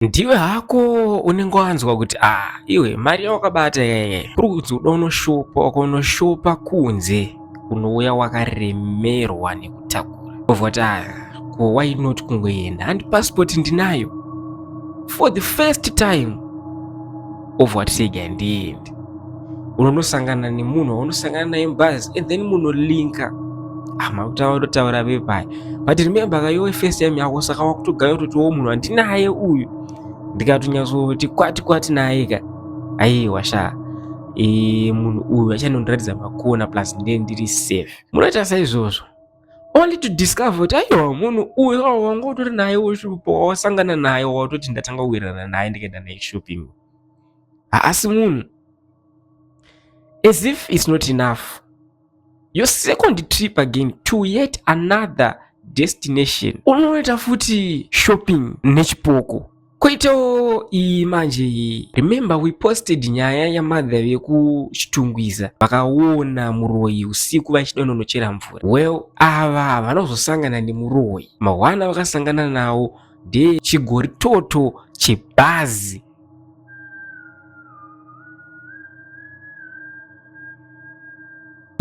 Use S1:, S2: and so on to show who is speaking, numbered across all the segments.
S1: Ndiwe hako unenge wanzwa kuti ah, iwe mari yawakabata yeye kuri kunzi uda unoshopa ukanoshopa kunze unouya wakaremerwa nekutakura obva kuti ah, ko why not kungoenda handi passport ndinayo for the first time obva wati rega ndiende unonosangana nemunhu waunosangana naye mubhazi and then munolinka ah, makutaura totaura vepaya but remember ka iwe first time yako saka wakutogaya kutoti wo munhu andinaye uyu ndikatonyatsoti kwati kwati naye ka aiwa sha e, munhu uyu achanondiratidza makona plus ndee ndiri safe munoita saizvozvo only to discover kuti aiwa munhu uyu wanga utori naye woshupo wawasangana naye watoti ndatanga kuwirirana naye ndikaenda naye shopping haasi munhu as if it's not enough your second trip again to yet another destination unoita futi shopping nechipoko koitawo iyi manje iyi remember we posted nyaya yamother vekuchitungwiza vakaona muroyi usiku vachida unonochera mvura well ava vanozosangana nemuroyi mahwana vakasangana nawo ndechigoritoto chebhazi.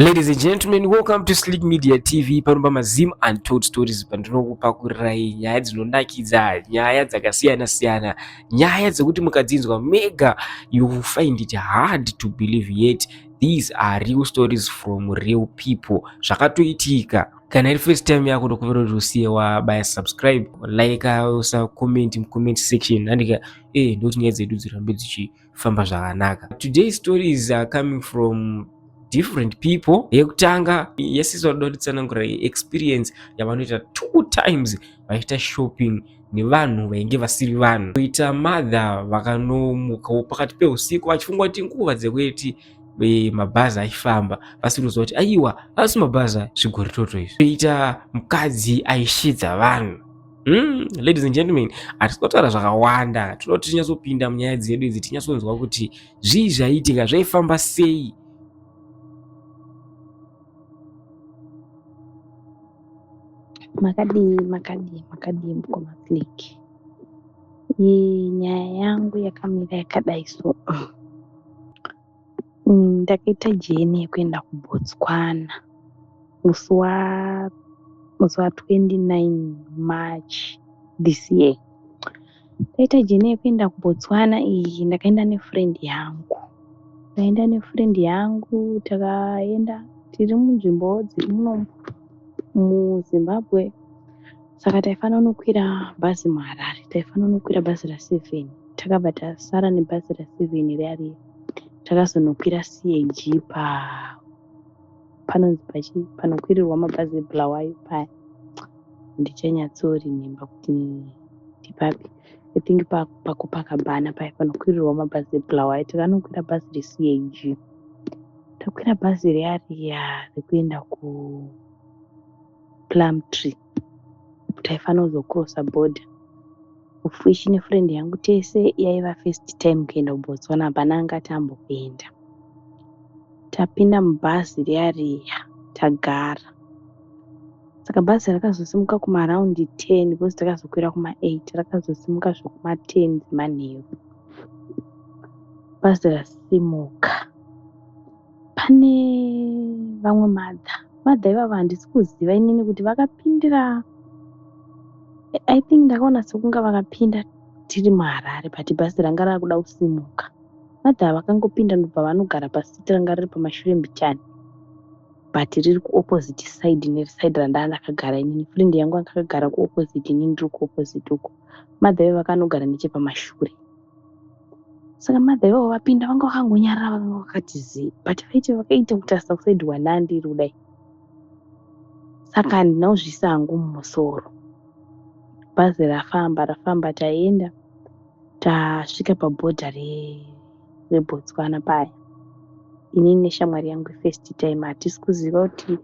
S1: Ladies and gentlemen, welcome to Slick Media TV pano pamaZim Untold Stories pandinokupakurirai nyaya dzinonakidza, nyaya dzakasiyana siyana, nyaya dzekuti mukadzinzwa mega you will find it hard to believe yet these are real stories from real people zvakatoitika. Kana iri first time yako ndokumbira kuti usiye wabaya subscribe, like, usa comment mu comment section andika eh ndokuti nyaya dzedu dzirambe dzichifamba zvakanaka. Today's stories are coming from different people. Yekutanga yesisi vanoda kutitsanangurira experience yavanoita 2 times vachiita shopping nevanhu vainge vasiri vanhu. Kuita mother vakanomukawo pakati peusiku vachifunga kuti nguva dzekuti mabhazi aifamba vasiri kuziva kuti aiwa asi mabhazi zvigoritoto izvi. Kuita mukadzi aishidza vanhu. Ladies and gentlemen, hatisi kutaura zvakawanda, tinoda kuti tinyatsopinda munyaya dzedu idzi tinyatsonzwa kuti zvii zvaiitika, zvaifamba sei.
S2: Makadii, makadii, makadii mukoma Slick. Iyi nyaya yangu yakamira yakadai so. Ndakaita jeni yekuenda kuBotswana musi wa musi wa 29 March this year. Ndaita jeni yekuenda kuBotswana iyi ndakaenda nefriend yangu. Ndaenda nefriend yangu takaenda tiri munzvimbo muno muZimbabwe saka taifanira kunokwira bhazi muHarare. Taifanira kunokwira bhazi ra7. Takabva tasara nebhazi ra7 riya riya. Takazonokwira CAG pa panonzi pachi panokwirirwa mabhazi eBulawayo paya. Ndichanyatsorinemba kuti ndipapi. I think paCopacabana paya panokwirirwa mabhazi eBulawayo. Takanokwira bhazi reCAG. Takwira bhazi riya riya rekuenda kuPlumtree. Taifanira kuzocrossa border. Ufishi nefriend yangu tese yaiva first time kuenda kuBotswana hapana anga ati ambokuenda. Tapinda mubhazi riya riya tagara. Saka bhazi rakazosimuka kumaraundi 10 because takazokwira kuma8 rakazosimuka zvekuma10 dzemanheru. Bhazi rasimuka. Pane vamwe mother. Mother ivavo handisi kuziva inini kuti vakapindira I think ndakaona sekunge vakapinda tiri muHarare but bhazi ranga rakuda kusimuka. Mother vakangopinda ndobva vanogara pasiti ranga riri pamashure mbichana but riri kuopposite side neside randanga ndakagara inini. Friend yangu anga akagara kuopposite inini ndiri kuopposite uko. Mother ivo vakanogara nechepamashure. Saka mother ivavo vapinda vanga vakangonyarara vakanga vakati zii but vaiti vakaita kutarisa kuside kwandanga kudai. Saka handina kuzviisa hangu mumusoro. Bhazi rafamba rafamba taenda tasvika pabhodha reBotswana paya. Inini neshamwari yangu first time hatisi kuziva kuti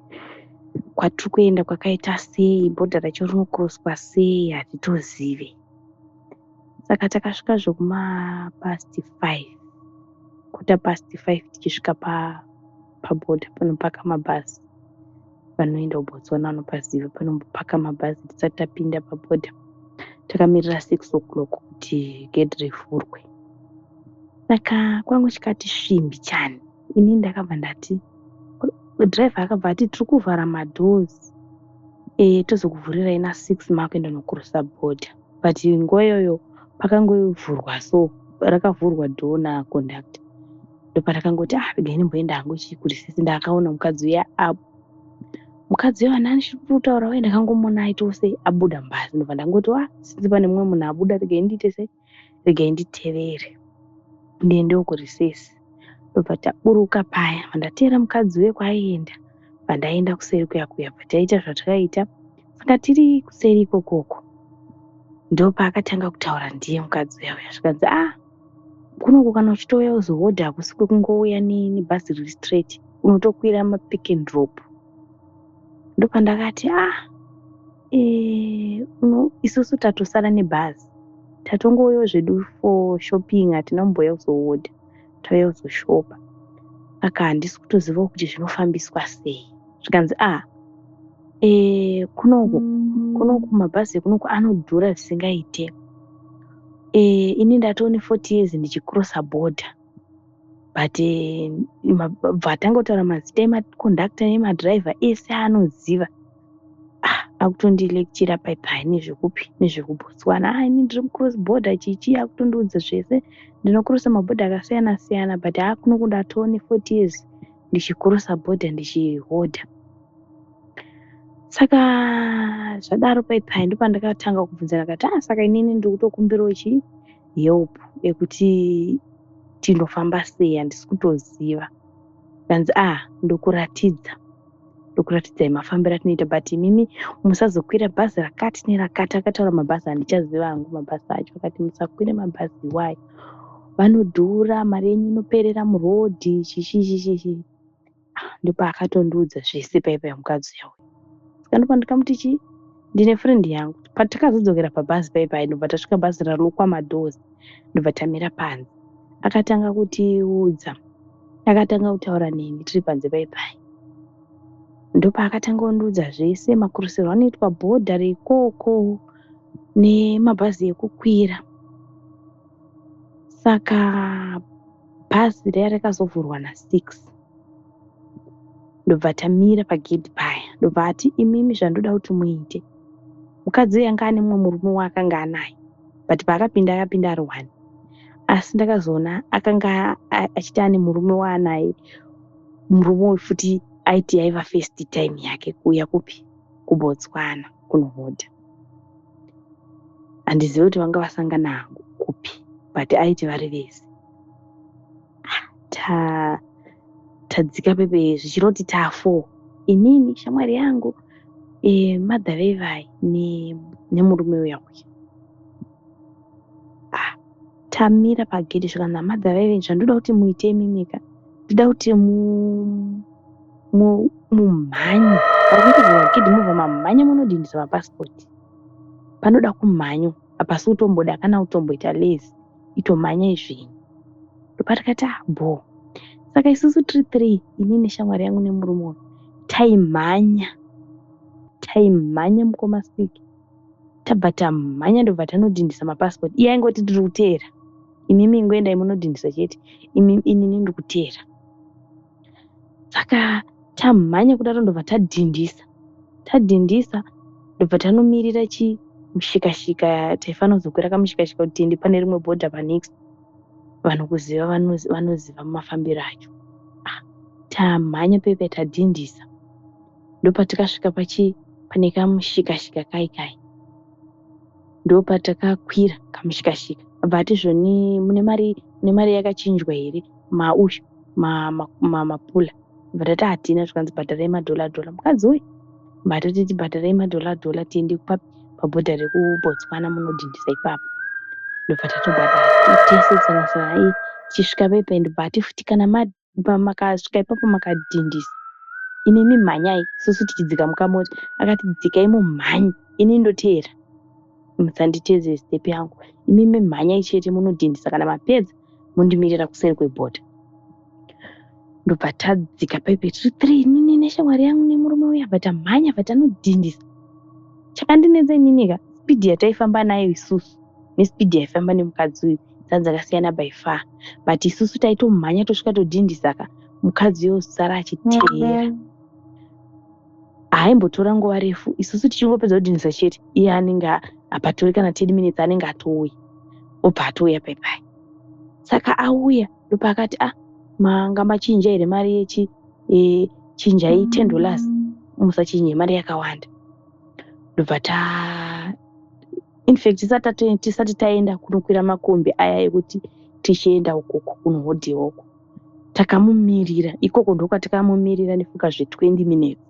S2: kwatiri kuenda kwakaita sei, bhodha racho rinocrosswa sei hatitozive. Saka takasvika zvekuma past 5 5:15 tichisvika pabhodha panopaka mabhazi. Vanoenda kuBotswana vanopaziva panombopaka mabhazi tisati tapinda pabhodha. Takamirira 6 o'clock kuti gedhi rivhurwe. Saka kwangu chikati svimbi chani. Ini ndakabva ndati, dhiraivha akabva ati, "Tiri kuvhara madoors, tozokuvhurirai na6 makuenda nokucrossa bhodha." But nguva iyoyo pakangovhurwa, so rakavhurwa door naconductor. Ndopatakangoti, "Ah, regai ndimboenda hangu kurecess." Ndakaona mukadzi uya, mukadzi uya ndanga kutaura uye ndakangomuona aitawo sei, abuda mubhazi. Ndobva ndangoti, "Ah, since pane mumwe munhu abuda, regai ndiite sei, regai nditevere, ndiendewo kurecess." Ndobva taburuka paya, bva mukadzi uye kwaaienda, bva ndaenda kuseri kuya kuya, bva taita zvatakaita. Saka tiri kuseri ikokoko, ndopaakatanga kutaura ndiye mukadzi uya uya. Zvikanzi, "Ah, kunoku kana uchitouya uzohodha, hakusi kwekungouya nebhazi riri straight, unotokwira mapick and drop." Ndopandakati, "Ah, isusu tatosara nebhazi, tatongouyawo zvedu for shopping, hatina kumbouya kuzohodha, tauya kuzoshopa, saka handisi kutozivawo kuti zvinofambiswa sei." Zvikanzi, "Ah, kunoku mabhazi ekunoku anodhura zvisingaite. Ini ndatoo ne40 years ndichicrossa border, but bva atanga kutaura mazita emaconductor nemadhiraivha ese aanoziva. Ah, akutondilectura paipai nezvekupi, nezvekuBotswana. Ah, ini ndiri mucross border chichi." Akutondiudza zvese, "Ndinocrossa mabhodha akasiyana siyana, but haa, kunoku ndatoo ne40 years ndichicrossa border, ndichihodha." Saka zvadaro paipai, ndopandakatanga kubvunza. Ndakati, "Ah, saka inini ndiri kutokumbirawo chi help yekuti tinofamba sei, handisi kutoziva." Kanzi, "Ah, ndokuratidza, ndokuratidzai mafambiro atinoita, but imimi musazokwira bhazi rakati nerakati." Akataura mabhazi, handichaziva hangu mabhazi acho. Akati, "Musakwire mabhazi iwayo, vanodhura, mari yenyu inoperera murodhi, chichi chichichi." Ndopaakatondiudza zvese paipai mukadzi uya uya. Saka ndopandikamuti chi, ndine friend yangu. Patakazodzokera pabhazi paipai, ndobva tasvika bhazi ralockwa madoors, ndobva tamira panze. Akatanga kutiudza, akatanga kutaura neni tiri panze paipai. Ndopaakatanga kundiudza zvese, macrossero anoitwa bhodha reikoko nemabhazi ekukwira. Saka bhazi riya rakazovhurwa na6, ndobva tamira pagedhi paya. Ndobva ati, "Imimi, zvandoda kuti muite." Mukadzi uyu anga ane mumwe murume waakanga anaye, but paakapinda, akapinda ari one, asi ndakazoona akanga achiti ane murume waanaye. Murume uyu futi aiti yaiva first time yake kuuya kupi, kuBotswana kunohodha. Handizivi kuti vanga vasangana kupi, but aiti vari vese. Tadzika pepe, zvichiroti ta4, inini, shamwari yangu, mother veivai nemurume uya uya. Ah, tamira pagedhi, zvikanzi namother vaive, "Zvandoda kuti muite imimika, ndoda kuti mumhanye parikuitirwa gedhi, mobva mamhanya munodhindisa mapasipoti. Panoda kumhanywa, hapasi kutomboda kana kutomboita lazy, itomhanyai zvenyu." Ndopatakati, "Ah, bho." Saka isusu tiri three, inini neshamwari yangu nemurume uyu, taimhanya, taimhanya mukoma Siki. Tabva tamhanya, ndobva tanodhindisa mapasipoti. Iye aingoti, "Tiri kuteera, imimi ingoendai munodhindisa chete, inini ndiri kuteera." Saka tamhanya kudaro, ndobva tadhindisa, tadhindisa, ndobva tanomirira chimushikashika. Taifanira kuzokwira kamushikashika kuti tiende pane rimwe bhodha panext. Vanhu kuziva vanoziva mafambiro acho. Ah, tamhanya pepe, tadhindisa, ndopatakasvika pachi pane kamushikashika kai kai. Ndopatakakwira kamushikashika. Abva ati, "Zvoni, mune mari, mune mari yakachinjwa here, maushu mapula?" Bva tati, "Hatina." Zvikanzi, "Bhadharai madhola dhola." Mukadzi uyu bva tatiti, "Bhadharai madhola dhola, tiende pabhodha rekuBotswana, munodhindisa ipapo." Ndobva tatobhadhara tese kusanganisira iye. Tichisvika pepe, ndobva ati futi, "Kana makasvika ipapo makadhindisa, imimi mhanyai, isusu tichidzika mukamota." Akati, "Dzikai mumhanye, ini ndoteera, musanditeedze step yangu, imimi mhanyai chete munodhindisa, kana mapedza mundimirira kuseri kwebhodha." Ndobva tadzika paipe tiri three, inini neshamwari yangu nemurume uya. Bva tamhanya, bva tanodhindisa. Chakandinetsa inini ka, Speed yataifamba nayo isusu nespeed yaifamba nemukadzi uyu dzanga dzakasiyana by far, but isusu taitomhanya tosvika todhindisa ka, mukadzi uyo osara achiteera. Haaimbotora nguva refu, isusu tichingopedza kudhindisa chete, iye anenge hapatori kana 10 minutes, anenge atouya, obva atouya paipai. Saka auya, ndopaakati, "Ah, manga machinja here mari yechi? Chinjai $10, musachinje mari yakawanda." Ndobva ta infact tisati taenda kunokwira makombi aya ekuti tichienda ukoko kunohodhiwa uko, takamumirira ikoko. Ndokwatakamumirira nefuka zve20 minutes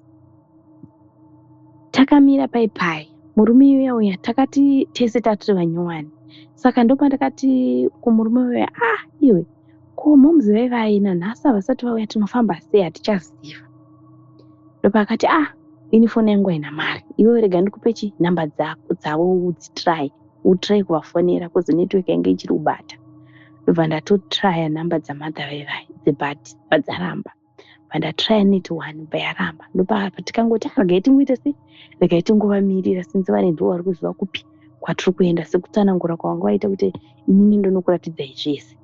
S2: takamira paipai murume uya uya. Takati tese tatiri vanyowani, saka ndopandakati kumurume uya, "Ah, iwe, ko momzi vaivai nanhasi havasati vauya? Tinofamba sei? Hatichaziva." Ndopaakati, "Ah, ini foni yangu haina mari. Iwewe rega ndikupe chi namba dzavo, udzitry, utry kuvafonera," 'cause network yange ichiri kubata. Ndobva ndatotraya nhamba dzamadha vaivai, but bvadzaramba. Bva net one, bva yaramba. Ndopatikangoti, "Ah, regai tingoita sei, regai tingovamirira, since vane ndo vari kuziva kupi kwatiri kuenda, sekutsanangura kwavanga vaita kuti inini ndonokuratidzai zvese."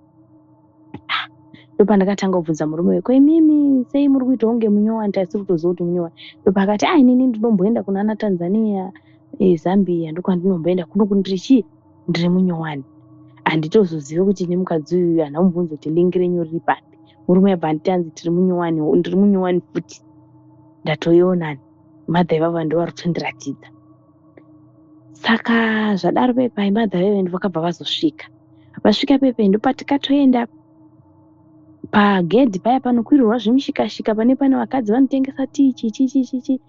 S2: Ah, ndopandakatanga kubvunza murume uyu, "Ko imimi sei muri kuita kunge munyowani, tasiri kutoziva kuti munyowani?" Ndopaakati, "A, inini ndinomboenda kunana Tanzania, Zambia, ndokwandinomboenda. Kunoku ndiri chii, ndiri munyowani, handitozozivi kuti nemukadzi uyu handina kumubvunza kuti link renyu riri papi." Murume abva anditi, anzi tiri munyowani, ndiri munyowani futi, ndatoionani madha ivava ndo vari kutondiratidza. Saka zvadaro pepai, madha vaive vakabva vazosvika. Vasvika pepai, ndopatikatoenda pagedhi paya panokwirirwa zvimushikashika, pane vakadzi vanotengesa tii, chichi chichichi.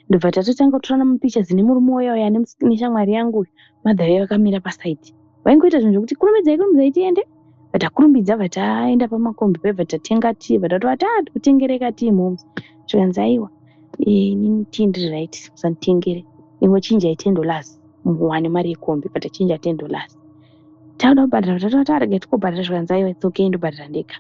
S2: Ndobva tatotanga kutorana mapictures nemurume uya uya neshamwari yangu. Madha vaive vakamira paside, vaingoita zvinhu zvokuti, "Kurumidzai, kurumidzai, tiende." Vatakurumbidza, bva taenda pamakombi paibva, tatenga tii. Bva tatovati, "A, tikutengereka tii, moms." Zvikanzi, "Aiwa, inini tii ndiri right, musanditengere. Ingochinjai $10 muwane mari yekombi." Bva tachinja $10. Tauda kubhadhara, tatoti, "Arege tikobhadhara." Zvikanzi, "Aiwa, it's okay, ndobhadhara ndega."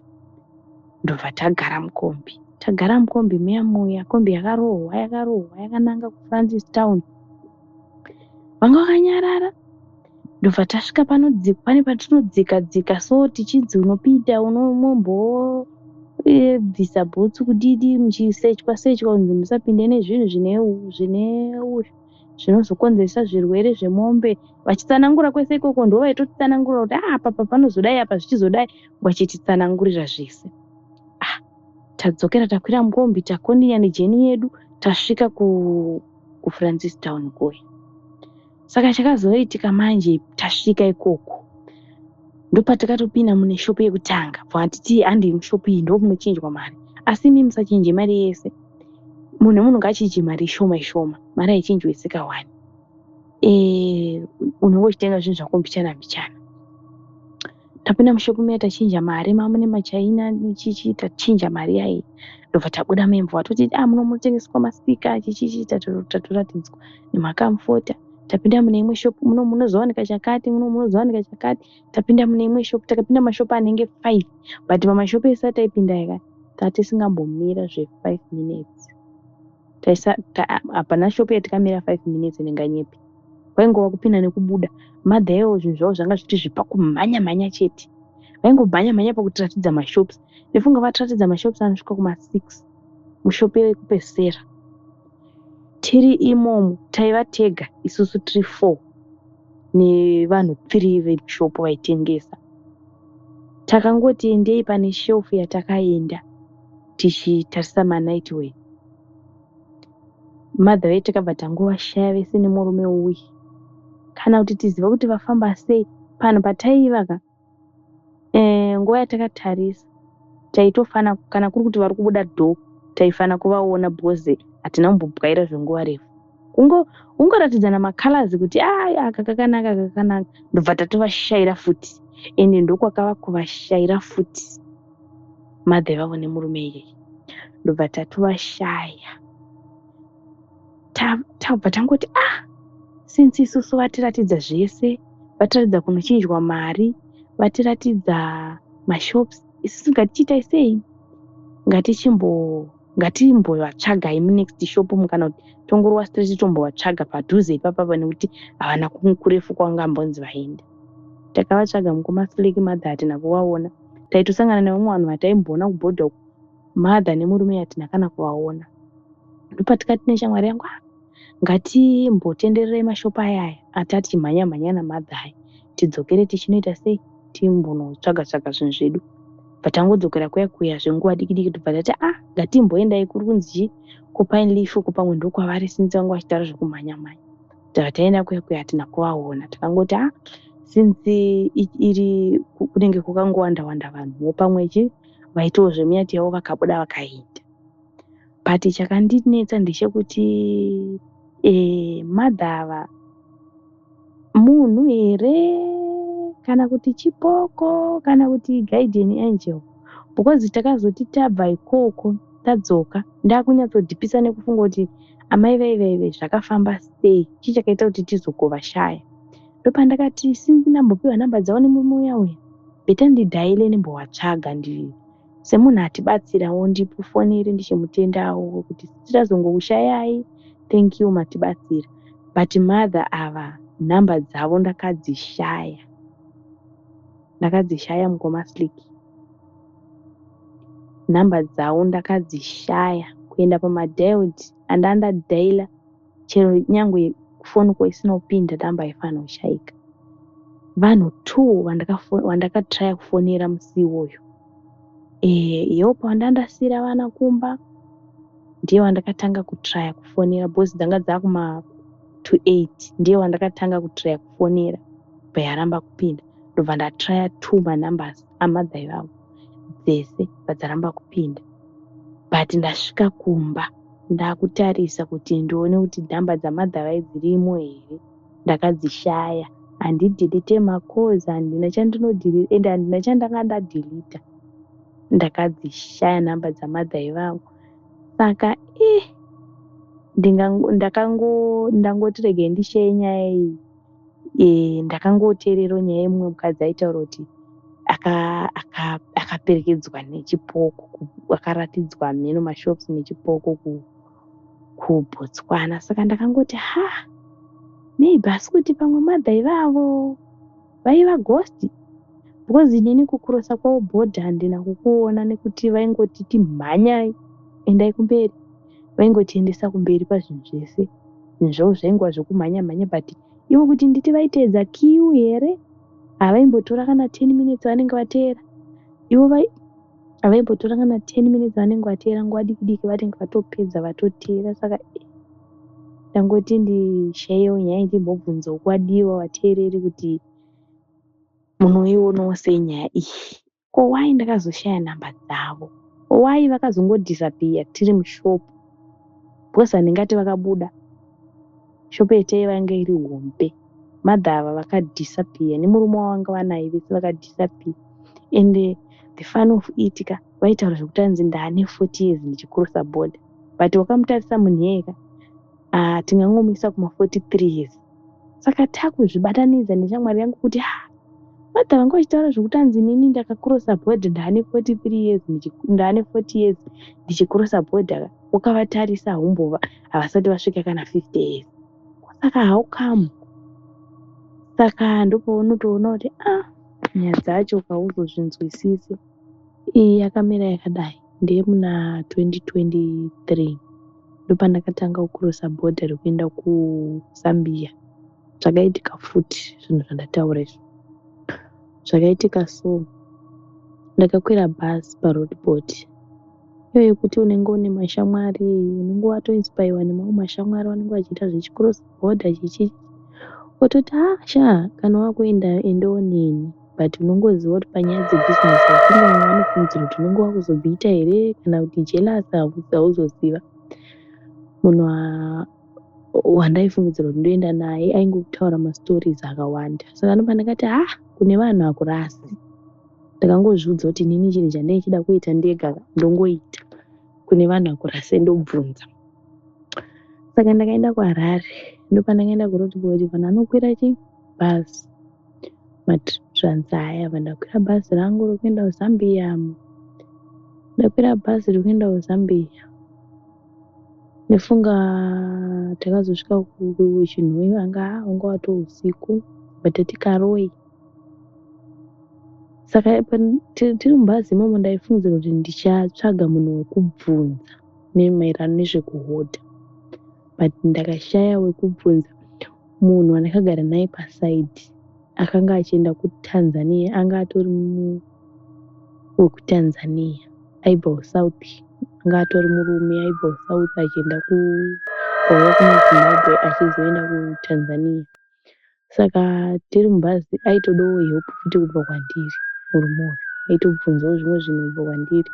S2: Ndobva tagara mukombi. Tagara mukombi muya muya, kombi yakarohwa, yakarohwa, yakananga kuFrancis Town. Vanga vakanyarara. Ndobva tasvika panodzikwa, pane patinodzika dzika so, tichinzi unopinda unomombobvisa bhutsu, kudidi, muchisechwa sechwa kunzi musapinde nezvinhu zvine uyu zvinozokonzeresa zvirwere zvemombe. Vachitsanangura kwese ikoko, ndo vaitotitsanangurira kuti, "Ah, apa panozodai, apa zvichizodai," vachititsanangurira zvese. Ah, tadzokera, takwira mukombi, takondinya nejourney yedu, tasvika kuFrancis Town kuya. Saka chakazoitika manje, tasvika ikoko, ndopatakatopinda mune shopu yekutanga. Bva titi, "Handei mushopu iyi, ndo munochinjwa mari, asi imi musachinje mari yese. Munhu nemunhu ngaachinje mari shoma shoma." Mari haichinjwi yese kawani, unenge uchitenga zvinhu zvako mbichana mbichana. Tapinda mushopu muya, tachinja mari, mamune machaina chichi. Tachinja mari yayi, ndobva tabuda membo, vatoti, "A, muno munotengeswa maspeaker," chichichi. Tatoratidzwa nemacomforter. Tapinda mune imwe shopu, "Muno munozowanika chakati, muno munozowanika chakati." Tapinda mune imwe shopu. Takapinda mashopu anenge 5, but pamashopu ese ataipinda ika, tatisingambomira zve5 minutes. Hapana shopu yatikamira 5 minutes, ndinganyepi. Kwaingova kupinda nekubuda. Madha ivo zvinhu zvavo zvanga zviti zvipa kumhanya mhanya chete, vaingomhanya mhanya pakutiratidza mashops. Ndofunga vatiratidza mashops anosvika kuma6. Mushopu yekupedzisira tiri imomo, taiva tega isusu tiri 4 nevanhu 3 vemushopu vaitengesa. Takangoti endei pane shelf yatakaenda tichitarisa manightwear, madha vedu takabva tangovashaya vese nemurume uyu, kana kuti tizive kuti vafamba sei. Panhu pataiva ka, nguva yatakatarisa, taitofana, kana kuri kuti vari kubuda door, taifana kuvaona, because hatina kumbobwaira zvenguva refu. Kungoratidzana macolours kuti aya, aka kakanaka, aka kakanaka, ndobva tatovashayira futi. Ende ndokwakava kuvashayira futi madha ivavo nemurume iyeye, ndobva tatovashaya. Tabva tangoti, "Ah, since isusu vatiratidza zvese, vatiratidza kunochinjwa mari, vatiratidza mashops, isusu ngatichiitai sei, ngatichimbo Ngatimbovatsvagai munext shop umu, kana kuti tongorova straight tombovatsvaga padhuze ipapapa, nekuti havana kurefu kwavangambonzi vaenda. Takavatsvaga mukoma Slick, mother hatina kuvaona. Taitosangana nevamwe vanhu vataimboona kubhodha uku, mother nemurume hatina kana kuvaona. Ndopatikati neshamwari yangu, "Ah, ngatimbotendererai mashopu aya aya atati mhanya mhanya namother aya, tidzokere tichinoita sei, timbonotsvaga tsvaga zvinhu zvedu." Bva tangodzokera kuya kuya zvenguva diki diki, tobva tati, "Ah, ngatimboendai kuri kunzi chii, kuPine Leaf uko, pamwe ndokwavari, since vanga vachitaura zvekumhanya mhanya." Tava taenda kuya kuya, hatina kuvaona. Takangoti, "Ah, since iri kunenge kwakangowanda wanda vanhuwo, pamwe chi vaitawo zvemunyati yavo vakabuda vakaenda." But chakandinetsa ndechekuti mother ava munhu here kana kuti chipoko kana kuti guardian angel? Because takazoti tabva ikoko tadzoka, ndakunyatsodhipisa nekufunga kuti amai vaivaive zvakafamba sei, chii chakaita kuti tizogovashaya. Ndopandakati, since ndambopiwa nhamba dzavo nemurume uya uya, better ndidhaile ndimbovatsvaga, ndi semunhu atibatsirawo, ndimufonere ndichimutendawo kuti titazongokushayai, thank you, matibatsira. But mother ava nhamba dzavo ndakadzishaya, ndakadzishaya mukoma Slick. Nhamba dzavo ndakadzishaya kuenda pamadialed andandadhaila, chero nyangwe foni ko isina kupinda, namba haifanira kushayika. Vanhu two vandakatraya kufonera musi iwoyo, Hope wandandasiyira vana kumba ndiye wandakatanga kutraya kufonera, because dzanga dzakuma to 8. Ndiye wandakatanga kutraya kufonera, bva yaramba kupinda. Ndobva ndatraya two manumbers amother ivavo, dzese bva dzaramba kupinda. But ndasvika kumba, ndakutarisa kuti ndione kuti nhamba dzamother vai dzirimo here, ndakadzishaya. Handidhilite macalls, handina chandinodhilita, ende handina chandanga ndadhilita. Ndakadzishaya nhamba dzamother ivavo. Saka ndangoti regai ndishaye nyaya iyi. Ndakangoteererawo nyaya yemumwe mukadzi aitaura kuti akaperekedzwa nechipoko, akaratidzwa mheno mashops nechipoko kuBotswana. Saka ndakangoti, ha, maybe asi kuti pamwe mother ivavo vaiva ghost, because inini kukurosa kwavo bhodha handina kukuona, nekuti vaingoti timhanyai, endai kumberi, vaingotiendesa kumberi pazvinhu zvese. Zvinhu zvavo zvaingova zvekumhanya mhanya, but ivo kuti nditi vaiteedza queue here, havaimbotora kana 10 minutes vanenge vateera. Ivo havaimbotora kana 10 minutes vanenge vateera, nguva diki diki vanenge vatopedza vatoteera. Saka ndangoti ndishayewo nyaya, ndimbobvunzawo kwadiwa vateereri kuti munoionawo sei nyaya iyi. Ko why ndakazoshaya nhamba dzavo? Why vakazongodisappear tiri mushop? Because handingati vakabuda, shop yataiva yanga iri hombe. Mother ava vakadisappear nemurume wavanga vanaye, vese vakadisappear. Ende the fun of it ka, vaitaura zvekuti anzi ndaane 40 years ndichikurosa bhodha, but wakamutarisa munhu iyeye ka, tingangomuisa kuma 43 years. Saka takuzvibatanidza neshamwari yangu kuti, ha, mother vanga vachitaura zvekuti anzi inini ndakakurosa bhodha ndaane 43 years, ndaane 40 years ndichikurosa bhodha. Wakavatarisa, humbova havasati vasvika kana 50 years. Saka how come? Saka ndopaunotoona kuti, ah, nyaya dzacho kauzozvinzwisisi. Iyi yakamira yakadai ndeyemuna 2023, ndopandakatanga kukurosa bhodha rekuenda kuZambia. Zvakaitika futi zvinhu zvandataura izvi zvakaitika. So ndakakwira bhazi paRoodepoort iyo yekuti unenge une mashamwari, unenge watoinspirwa nemamwe mashamwari vanenge vachiita zvechikurosa bhodha chichi, wototi, "Ha sha, kana wakuenda endawo neni." But unongoziva kuti panyaya dzebhizinesi I think vamwe vanofungidzira kuti unenge wakuzobhita here kana kuti jealous, hauzoziva. Munhu wandaifungidzira kuti ndoenda naye aingotaura mastories akawanda. Saka ndobva ndakati, ha, kune vanhu hakurasi. Ndakangozviudza kuti inini chinhu chandinenge ndichida kuita ndega ndongoita, kune vanhu hakurasi, ndobvunza. Saka ndakaenda kuHarare, ndopandakaenda kuRoodepoort, vanhu vanokwira chibhazi, matrans aya. Bva ndakwira bhazi rangu rekuenda kuZambia. Ndakwira bhazi rekuenda kuZambia. Ndofunga takazosvika kuChinhoyi anga wanga watoo usiku but tati Karoi. Saka tiri mubhazi imomo ndaifungidzira kuti ndichatsvaga munhu wekubvunza nemaererano nezvekuhodha but ndakashaya wekubvunza. Munhu wandakagara naye pasaidhi akanga achienda kuTanzania anga atori wekuTanzania aibva kuSouth anga atori murume aibva kuSouth achienda kuuya kuno Zimbabwe achizoenda kuTanzania. Saka tiri mubhazi aitodawo help futi kubva kwandiri murume uyu. Aitobvunzawo zvimwe zvinhu kubva kwandiri.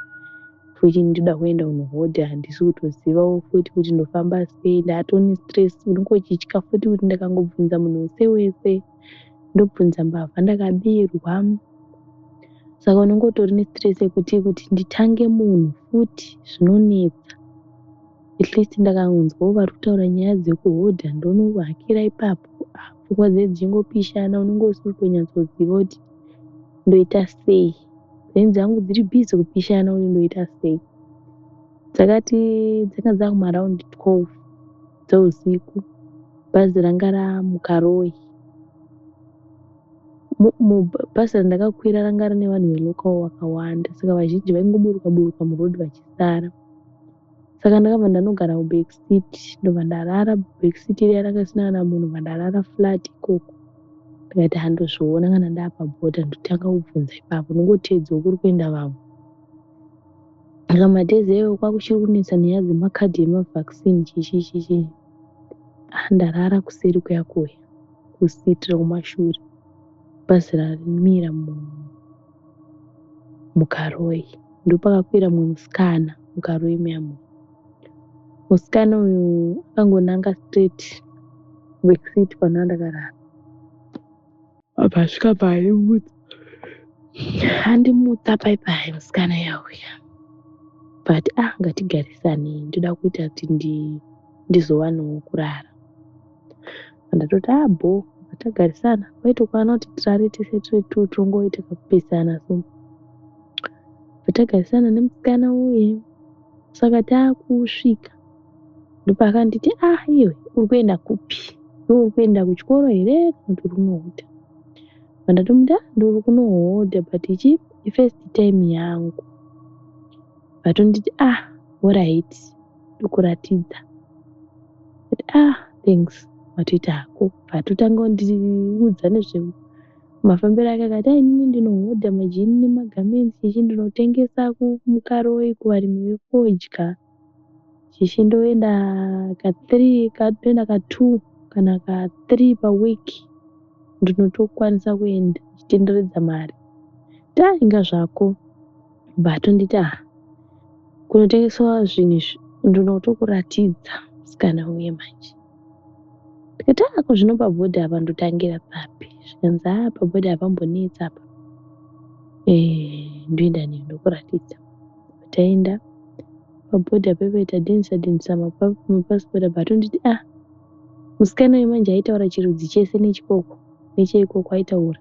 S2: Futi ndoda kuenda kunohodha handisi kutozivawo futi kuti ndofamba sei ndatone stress unenge uchitya futi kuti ndakangobvunza munhu wese wese ndobvunza mbavha ndakabirwa. Saka unenge utori nestress yekuti kuti nditange munhu futi zvinonetsa. At least ndakanzwawo vari kutaura nyaya dzekuhodha ndonohakira ipapo. Pfungwa dzedu dzichingopishana unenge usiri kutonyatsoziva kuti ndoita sei. Brain dzangu dziri busy kupishana kuti ndoita sei. Dzakati dzanga dzakumaraundi 12 dzeusiku bhazi ranga ramuKaroi. Bhazi randakakwira ranga rine vanhu velocal vakawanda saka vazhinji vaingoburuka buruka muroad vachisara. Saka ndakabva ndanogara kuback seat ndobva ndarara back seat riya ranga risina kana munhu ndobva ndarara flat ikoko. Ndikati handozviona kana ndaapabhodha ndotanga kubvunza ipapo ndongoteedzawo kuri kuenda vamwe. Saka madays iwayo kwakuchiri kunetsa nyaya dzemakadhi emavaccine chii chii chii chii. Ndarara kuseri kuya kuya kuseat rekumashure bhazi ramira muKaroi. Ndopakakwira mumwe musikana muKaroi muya muya. Musikana uyu akangonanga straight kuback seat kwandanga ndakarara. Abva asvika paandimutsa. Andimutsa pai pai musikana yauya. But ah ngatigarisanei ndoda kuita kuti ndizowanawo kurara. Ndatoti ah bho tagarisana kwaitokwana kuti tirare tese tiri two tongoita kakupesana so. Tagarisana nemusikana uye saka taakusvika ndopaakanditi ah iwe uri kuenda kupi? Iwe uri kuenda kuchikoro here kana kuti uri kunohodha? Ndatomuti ah ndiri kunohodha but ichi ifirst time yangu. Vatonditi ah alright ndokuratidza. Ndikati ah thanks watoita hako. Vatotanga kundiudza nezvemafambiro ake akati ah inini ndinohodha majini nemagarments chichi ndinotengesa muKaroi kuvarimi vefodya. Chichi ndoenda ka3 ndoenda ka2 kana ka3 paweek ndinotokwanisa kuenda ndichitenderedza mari. Ndati ah zvako vatonditi ah kunotengeswa zvinhu izvi ndinotokuratidza musikana uye manje. Ndikati ah ko zvino pabhodha apa ndotangira papi? Zvikanzi ah pabhodha hapambonetsi apa. Ndoenda newe ndokuratidza. Taenda pabhodha pepe tadhinisa dhinisa mapasipoti apa atonditi ah musikana uyu manje aitaura chirudzi chese nechikoko necheikoko aitaura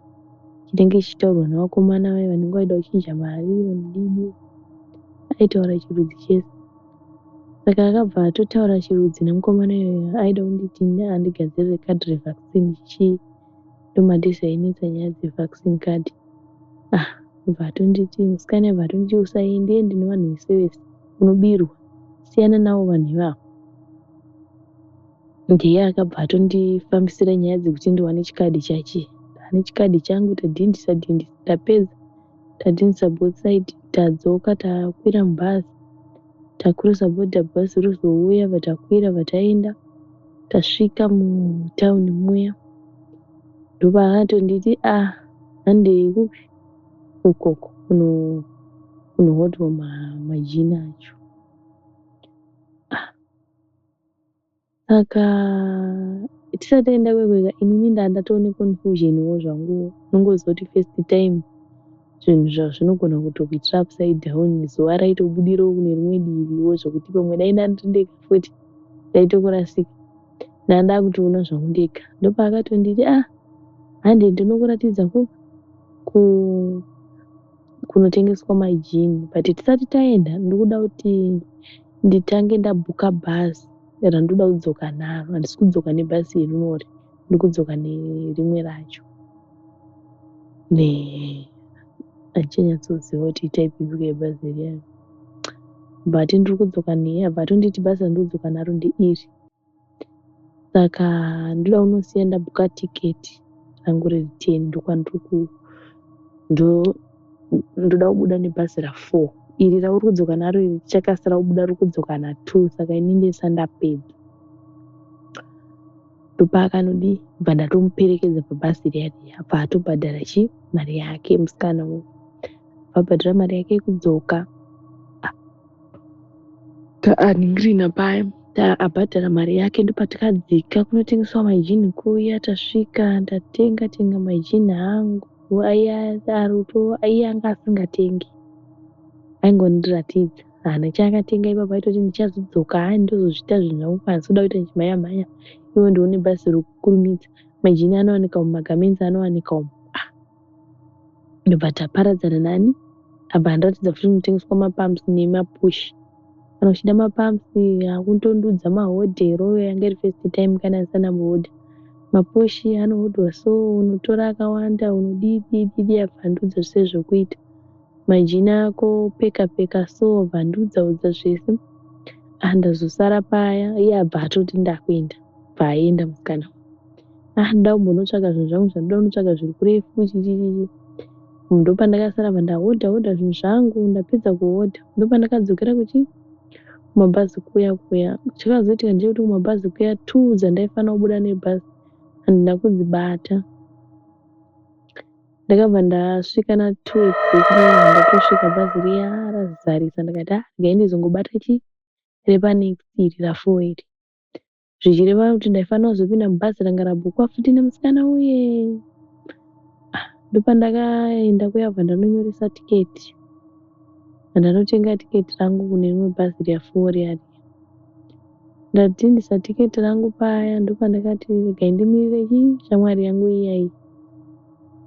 S2: chinenge chichitaurwa nevakomana vaya vanenge vaida kuchinja mari vanodini aitaura chirudzi chese. Saka akabva atotaura chirudzi nemukomana iyoyo aida kunditi andigadzirire kadhi revaccine chichii ndomadays ainetsa nyaya dzevaccine card. Ah abva atonditi musikana abva atonditi usaende ende nevanhu vese vese unobirwa siyana navo vanhu ivavo. Ndiye akabva atondifambisira nyaya dzekuti ndiwane chikadhi chachi. Ndane chikadhi changu tadhindisa dhindisa tapedza tadhindisa both side tadzoka takwira mubhazi takurosa bhodha bhazi rozouya bva bva taenda tasvika mutauni muya ndopaakatonditi ah handei kupi ukoko kunohodwa majini acho. Ah saka tisati taenda kwega inini ndandatone confusion wo zvangu unongoziva kuti first time zvinhu zvinogona kutokuitira upside down zuva raitobudirawo kune rimwe diviwo zvokuti pamwe dai ndandiri ndega futi ndaitokurasika. Ndandakutoona zvangu ndega ndopaakatonditi ah hande ndinokuratidza kunotengeswa majini but tisati taenda ndikuda kuti nditange ndabhuka bhazi. randoda kudzoka naro. Handisi kudzoka nebhazi rinori, ndiri kudzoka nerimwe racho. Handichanyatsoziva kuti itype ipi yebhazi riya. But ndiri kudzoka abva atonditi bhazi randiri kudzoka naro ndeiri. Saka ndoda kunosiya ndabhuka tiketi rangu rereturn ndokwandiri ku ndoda kubuda nebhazi ra4. Iri rauri kudzoka naro iri richakasira kubuda riri kudzoka na2 saka ini ndisati ndapedza. Ndopaakanodii bva ndatomuperekedza pabhazi riya riya abva atobhadhara chi mari yake musikana uyu. Abhadhara mari yake yekudzoka taaningirina paya abhadhara mari yake ndopatakadzika kunotengeswa majini kuya tasvika ndatenga tenga majini angu iye anga asingatengi aingondiratidza haana chaakatenga ipapo aitoti ndichazodzoka haa ndozozviita zvinhu zvangu handisi kuda kuita ndichimhanya mhanya iwe ndione bhazi rekukurumidza majini anowanika umu magamenzi anowanika umu. Ndobva taparadzana nani abva andiratidza futi kunotengeswa mapumps nemapushi. Kana uchida mapumps akutondudza mahodhero yanga iri first time kana ndisati ndambohodha. Mapushi anohodhwa so unotora akawanda unodii dii dii abva andiudza zvese zvekuita. Majini ako peka peka so abva andiudza udza zvese. Ndazosara paya iye abva atoti ndakuenda abva aenda musikana. Ndoda kumbonotsvaga zvinhu zvangu zvandoda kunotsvaga zviri kurefu chii chii chii. Ndopandakasara bva ndahodha hodha zvinhu zvangu ndapedza kuhodha ndopandakadzokera kuchi kumabhazi kuya kuya. Chakazoitika ndechekuti kumabhazi kuya 2 dzandaifanira kubuda nebhazi handina kudzibata. Ndakabva ndasvika na2 exactly ndatosvika bhazi riya razarisa ndikati ah regai ndizongobata chi repanext iri ra4 iri. Zvichireva kuti ndaifanira kuzopinda mubhazi ranga rabhukwa futi nemusikana uye. Ndopandakaenda kuya bva ndanonyoresa tiketi. Ndanotenga tiketi rangu kune rimwe bhazi riya 4 riya riya. Ndadhindisa tiketi rangu paya ndopandakati regai ndimirire chi shamwari yangu iya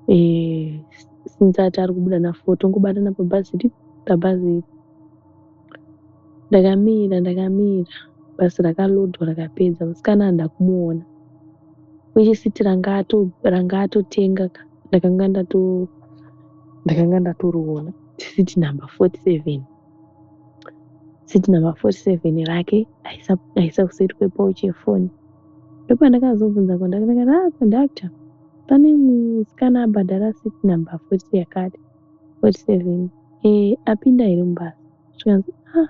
S2: iyi. Since ati ari kubuda na4 tongobatana pabhazi ripi pabhazi iri. Ndakamira ndakamira bhazi rakalodwa rakapedza musikana handina kumuona. Which ranga atotenga ka ndakanga ndatoriona seat number 47. Seat number 47 rake aisa kuseri kwepauchi yefoni. Ndopandakazobvunza kondakita ndikati ah kondakita pane musikana abhadhara seat number 40 yakati 47 apinda here mubhazi? Zvikanzi ah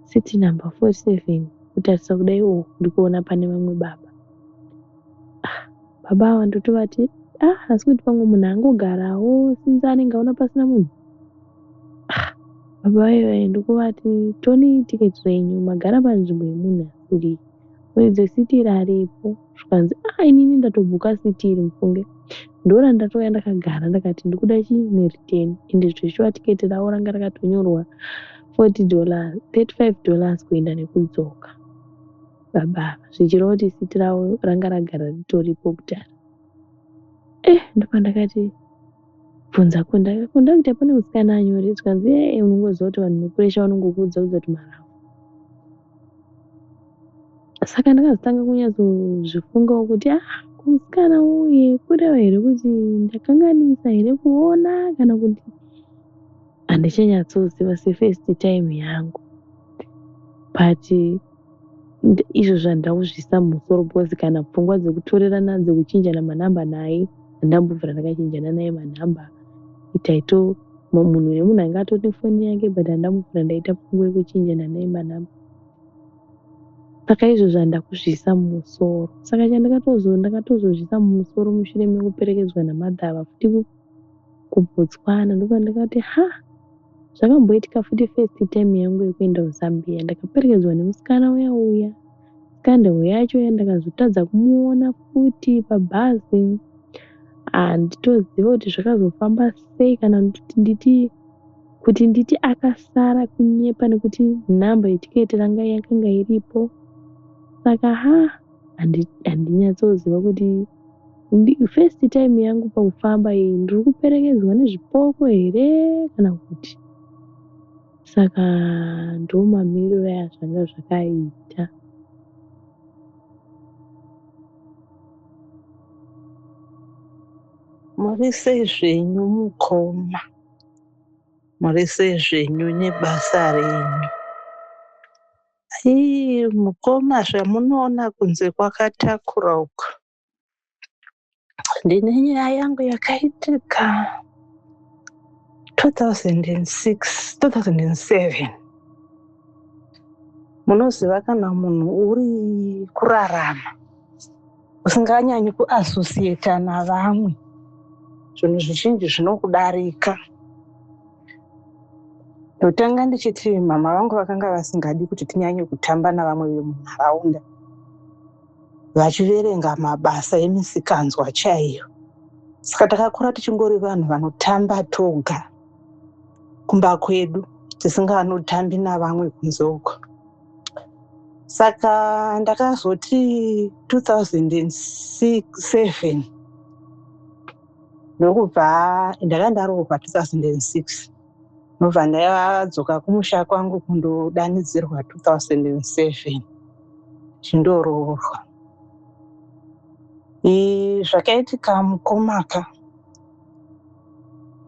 S2: seat number 47 kutarisa kudai oh ndikuona pane vamwe baba. Ah baba ava ndotovati ah asi kuti pamwe munhu angogarawo since anenge aona pasina munhu. Ah baba vaiva ndokuvati tonii tiketi renyu magara panzvimbo yemunhu asiri muridzi wesiti iri aripo. Zvikanzi ah inini ndatobhuka siti iri mufunge. Ndorandatouya ndakagara ndakati ndikuda chii nereturn ende zveshuwa tiketi ravo ranga rakatonyorwa $40 $35 kuenda nekudzoka. Baba ava zvichireva kuti siti ravo ranga ragara ritoripo kudhara. Ndopandakati bvunza kondakita kondakita pane musikana anyore zvikanzi unongoziva kuti vanhu nepuresha vanongokuudza udza kuti maravo. Saka ndakazotanga kunyatsozvifungawo kuti ah musikana uye kureva here kuti ndakanganisa here kuona kana kuti handichanyatsoziva sefirst time yangu. But izvozvo handina kuzviisa mumusoro because kana pfungwa dzekutorerana dzekuchinjana manhamba naye handambobvira ndakachinjana naye manhamba. Taito munhu nemunhu anga atori nefoni yake but handambobvira ndaita pfungwa yekuchinjana naye manhamba. Saka izvozvo handina kuzviisa mumusoro. Saka ndakatozozviisa mumusoro mushure mekuperekedzwa namadha ava futi kuBotswana ndopandakati ha zvakamboitika futi first time yangu yekuenda kuZambia ndakaperekedzwa nemusikana uya uya. Scandal yacho ndakazotadza kumuona futi pabhazi. Handitoziva kuti zvakazofamba sei kana kuti nditi akasara kunyepa nekuti nhamba yetiketi ranga yakanga iripo. Saka ha handinyatsoziva kuti first time yangu pakufamba iyi ndiri kuperekedzwa nezvipoko here kana kuti. Saka ndomamiriro azvanga zvakaita.
S3: Muri sei zvenyu mukoma? Muri sei zvenyu nebasa renyu? Ii mukoma zvamunoona kunze kwakatakura uku. Ndine nyaya yangu yakaitika 2006, 2007. Munoziva kana munhu uri kurarama usinganyanyi kuasosiyeta navamwe, zvinhu zvizhinji zvinokudarika. Ndotanga ndichiti mama vangu vakanga vasingadi kuti tinyanye kutamba navamwe vemunharaunda vachiverenga mabasa emisikanzwa chaiyo. Saka takakura tichingori vanhu vanotamba toga kumba kwedu tisinganotambi navamwe kunze uko. Saka ndakazoti 2007 ndokubva ndanga ndaroorwa 2006 ndobva ndadzoka kumusha kwangu kundodanidzirwa 2007 chindoroorwa. Zvakaitika mukomaka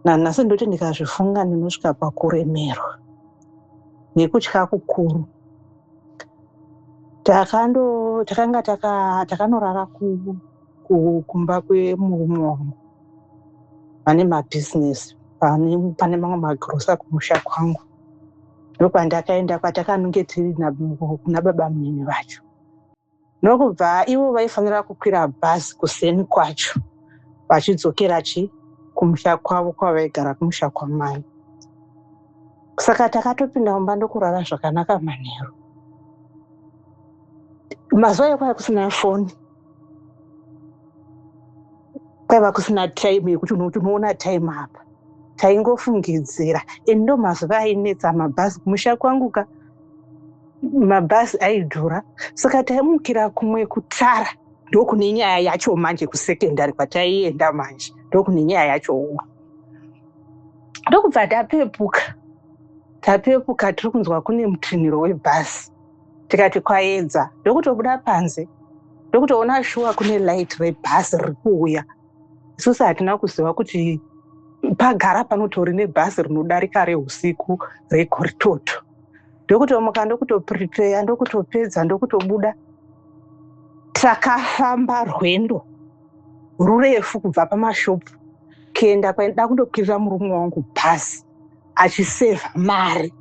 S3: nanhasi ndoti ndikazvifunga ndinosvika pakuremerwa nekutya kukuru. Takando takanga taka takanorara kumba kwemurume wangu vane mabhizinesi pane mamwe magirosa kumusha kwangu. Ndokwandakaenda kwatakange tiri kuna baba munini vacho. Ndokubva ivo vaifanira kukwira bhazi kuseni kwacho vachidzokera chi kumusha kwavo kwavaigara kumusha kwamai. Saka takatopinda mumba ndokurara zvakanaka manheru. Mazuva ayo kwaiva kusina foni, kwaiva kusina time yekuti unoona time apa. Taingofungidzira and ndo mazuva ainetsa mabhazi kumusha kwangu ka mabhazi aidhura saka taimukira kumwe kutara ndokune nyaya yacho manje kusekendari kwataienda manje ndokune nyaya yacho uku ndokubva tapepuka tapepuka tiri kunzwa kune mutinhiro webhazi tikati kwaedza ndokutobuda panze ndokutoona shuwa kune light rebhazi riri kuuya isusu hatina kuziva kuti pagara panotori nebhazi rinodarika reusiku regoritoto ndokutomuka ndokutoprepeya ndokutopedza ndokutobuda takafamba rwendo rurefu kubva pamashopu kuenda kwaida kundokwirira murume wangu bhazi achisevha mari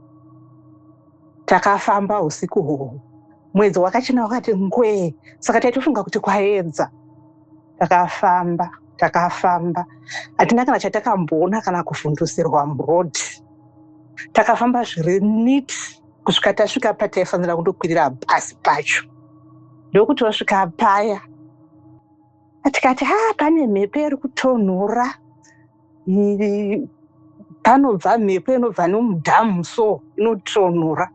S3: takafamba usiku hoho mwedzi wakachena wakati ngwee saka taitofunga kuti kwaedza takafamba takafamba hatina kana chatakamboona kana kuvhundusirwa muroad takafamba zviri neat kusvika tasvika pataifanira kundokwirira bhazi pacho ndokuti wasvika paya tikati ha pane mhepo iri kutonhora panobva mhepo inobva nomudhamu so inotonhora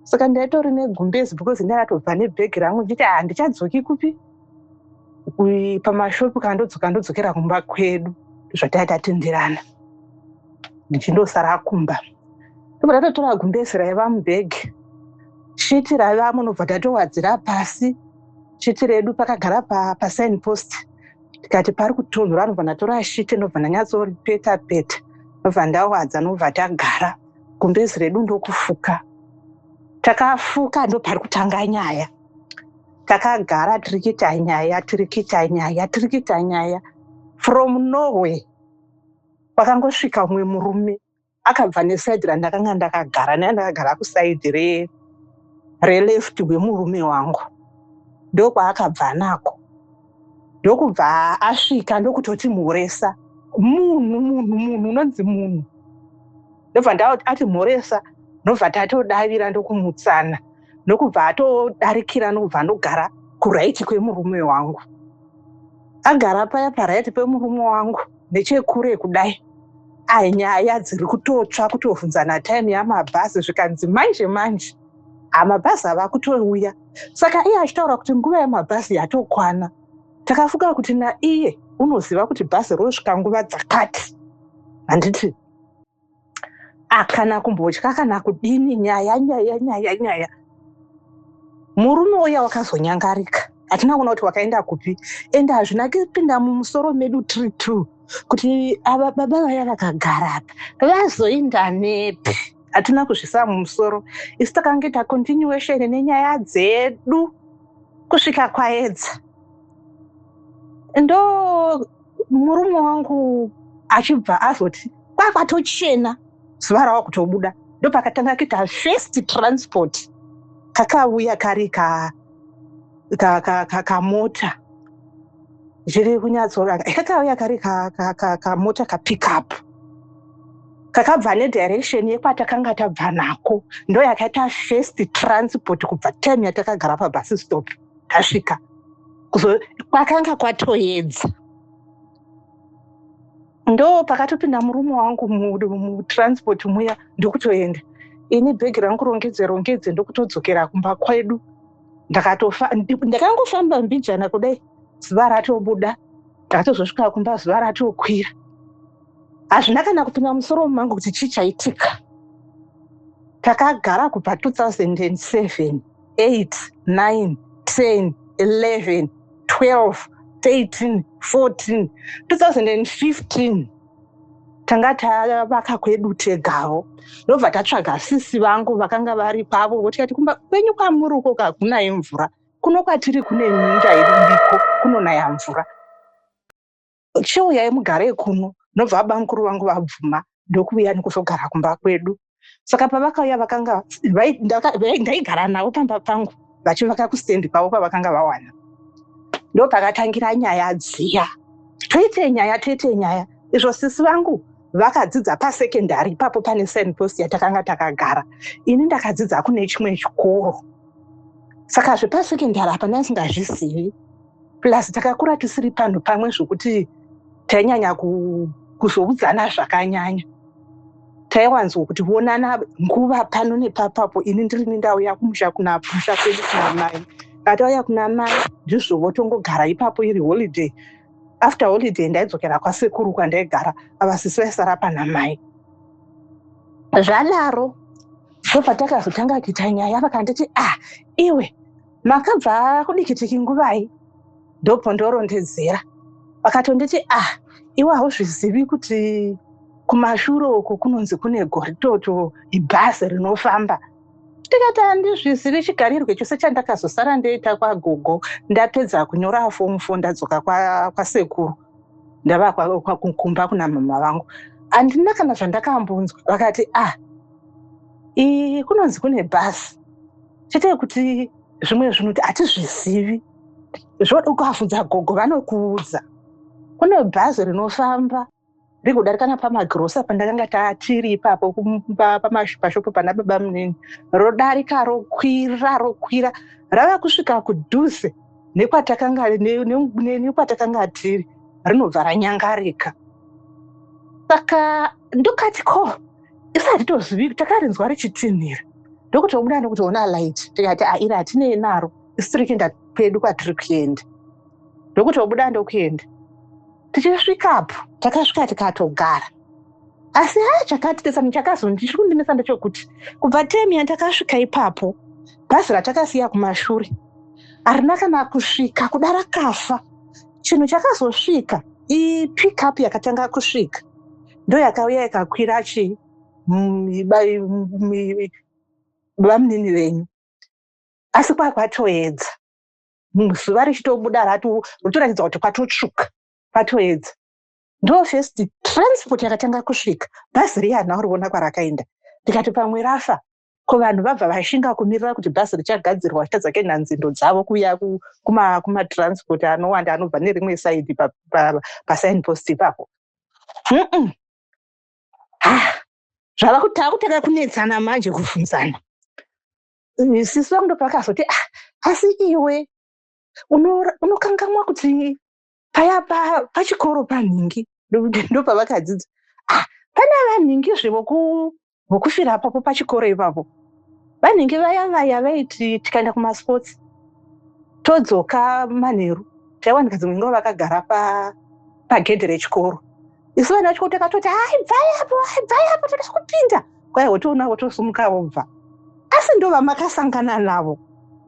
S3: saka ndaitori negumbezi because ndakatobva nebhegi rangu ndichiti handichadzoki kupi pamashopu kana ndodzoka ndodzokera kumba kwedu zvatai tatenderana ndichindosara kumba ndobva ndatotora gumbezi raiva mubhegi shiti raivamo nobva tatowadzira pasi shiti redu pakagara pasign post tikati pari kutonhora nobva ndatora shiti ndobva ndanyatsoripeta peta ndobva ndawadza nobva tagara gumbezi redu ndokufuka takafuka ndopari kutanga nyaya takagara tiri kuita nyaya tiri kuita nyaya tiri kuita nyaya from nowhere kwakangosvika umwe murume akabva nesaidhi randakanga ndakagara naye ndakagara kusaidhi releft rwemurume wangu ndokwaakabva nako ndokubva asvika ndokutoti mhoresa munhu munhu munhu unonzi munhu ndobva ati mhoresa ndobva tatodavira ndokumutsana ndokubva atodarikira ndokubva andogara kuraiti kwemurume wangu agara paya paraiti pemurume wangu nechekure kudai ai nyaya dziri kutotsva kutovhunzana time yamabhazi zvikanzi manje manje hamabhazi ava kutouya saka iye achitaura kuti nguva yamabhazi yatokwana takafunga kuti naiye unoziva kuti bhazi rosvika nguva dzakati handiti akana kumbotya kana kudini nyaya nyaya nyaya nyaya murume uya wakazonyangarika. Hatina kuona kuti wakaenda kupi, ende hazvina kupinda mumusoro medu tiri two kuti ava baba vaya vakagara apa vazoinda nepi. Hatina kuzvisa mumusoro. Isu takangoita continuation nenyaya dzedu kusvika kwaedza. Ndo murume wangu achibva azoti kwakwatochena, zuva rava kutobuda. Ndopakatanga kuita first transport kakauya kari kamota ka, ka, ka zviri kunyatsoranga. Kakauya kari kamota kapickup kakabva nedirection yekwatakanga tabva nako. Ndo yakaita first transport kubva time yatakagara pabus stop tasvika kwakanga kwatoedza. Ndo pakatopinda murume wangu mutransport muya, ndokutoenda. Ini bhegi rangu rongedze rongedze, ndokutodzokera kumba kwedu. Ndakangofamba mbijana kudai, zuva ratobuda. Ndakatozosvika kumba zuva ratokwira. Hazvina kana kupinda musoro mangu kuti chii chaitika. Takagara kubva 2007, 8, 9, 10, 11, 12, 13, 14, 2015 tanga tavaka kwedu tegawo. Ndobva tatsvaga sisi vangu vakanga vari pavo, votikati, "Kumba kwenyu kwamuri uko kakunai mvura. Kuno kwatiri kune minda iriko, kunonaya mvura. Chiuyai mugare kuno." Ndobva bamukuru vangu vabvuma, ndokuuya nekuzogara kumba kwedu. Saka pavakauya, vakanga ndaigara navo pamba pangu vachivaka kustendi kwavo kwavakanga vawana. Ndopakatangira nyaya dziya, toite nyaya, toite nyaya. Izvo sisi vangu vakadzidza pasekendari ipapo pane signpost yatakanga takagara. Ini ndakadzidza kune chimwe chikoro, saka zvepasekendari apa ndasingazvizivi. Plus takakura tisiri panhu pamwe zvokuti tainyanya kuzoudzana zvakanyanya. Taiwanzwa kuti vonana nguva pano nepapapo. Ini ndirini ndauya kumusha, kuna musha kwedu kuna mai. Katauya kuna mai, ndizvo votongogara ipapo iri holiday. After holiday ndaidzokera kwasekuru kwandaigara. Ava sisi vaisara pana mai. Zvadaro, ndobva takazotanga kuita nyaya. Vakanditi, "Ah, iwe makabva kudikitiki nguvai?" Ndobva ndorondedzera. Vakatonditi, "Ah, iwe hauzvizivi kuti kumashure uku kunonzi kune goritoto, ibhazi rinofamba?" Tikati, "Handizvizivi." Chigarirwe chose chandakazosara ndoita kwagogo ndapedza kunyora form four, ndadzoka kwasekuru, ndava kumba kuna mama vangu, handina kana zvandakambonzwa. Vakati, "Ah, kunonzi kune bhazi chete, kuti zvimwe zvinhu hatizvizivi. Ukabvunza gogo vanokuudza. Kune bhazi rinofamba rigodarika napamagirosa pandakanga tatiri ipapo pashopo pana baba munini, rodarika, rokwira, rokwira, rava kusvika kudhuze nekwatakanga tiri, rinobva ranyangarika." Saka ndokati, "Ko isu hatitozivi, takarinzwa richitinhira, ndokutobuda ndokutoona light." Tikati, "A, iri hatinei naro, isu tiri kuenda kwedu kwatiri kuenda." Ndokutobuda ndokuenda. Tichisvikapo, takasvika tikatogara. Asi ha, chakatinetsa, chakazondichiri kundinetsa ndechekuti kubva temu yandakasvika ipapo, bhazi ratakasiya kumashure harina kana kusvika. Kuda rakafa. Chinhu chakazosvika ipickup yakatanga kusvika, ndo yakauya ikakwira chi bamunini venyu. Asi kwakwatoedza, zuva richitobuda, rotoratidza kuti kwatotsvuka, kwatoedza. Ndo first transport yakatanga kusvika. Bhazi riya harina kuriona kwarakaenda. Ndikati, "Pamwe rafa." Ko vanhu vabva vashinga kumirira kuti bhazi richagadzirwa, vachitadza kuenda nzendo dzavo kuuya kumatransport anowanda anobva nerimwe side pasignpost ipapo. Ha, zvava kuti takutanga kunetsana manje, kubvunzana. Sisi vangu ndopakazoti, "Ah, asi iwe unokangamwa kuti paya pachikoro panhingi ndopavakadzidza? Ah, pana vanhingizve vokufira apapo pachikoro ipapo. Vanhingi vaya vaya vaiti tikaenda kumasports todzoka manheru, taiwanika dzimwe nguva vakagara pagedhe rechikoro. Isu vana vachikoro takatoti, 'Ai, bvai apo, ai, bvai apo, toda kupinda.' Kwai wotoona votosumuka vobva. Asi ndo vamakasangana navo."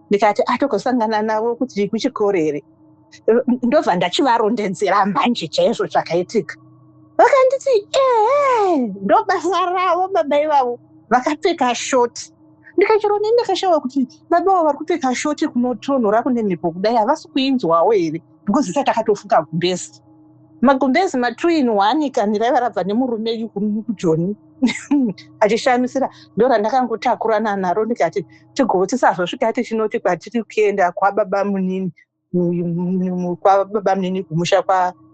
S3: Ndikati atogosangana navo kuti kuchikoro here? Ndobva ndachivarondedzera mbanje chaizvo zvakaitika. Vakanditi ehe, ndobasa ravo baba ivavo, vakapfeka shoti. Ndikachero neni ndakashaiwa kuti baba vavo vari kupfeka shoti kunotonhora kune mhepo kudai, havasi kuinzwawo here? Because isa takatofuka gumbezi, magumbezi ma2 in 1 kani, raiva rabva nemurume kuJoni achishamisira, ndo randakangotakurana naro. Ndikati tigoo tisazosvika tichinoti kwatiri kuenda kwababa munini, kwababa munini kumusha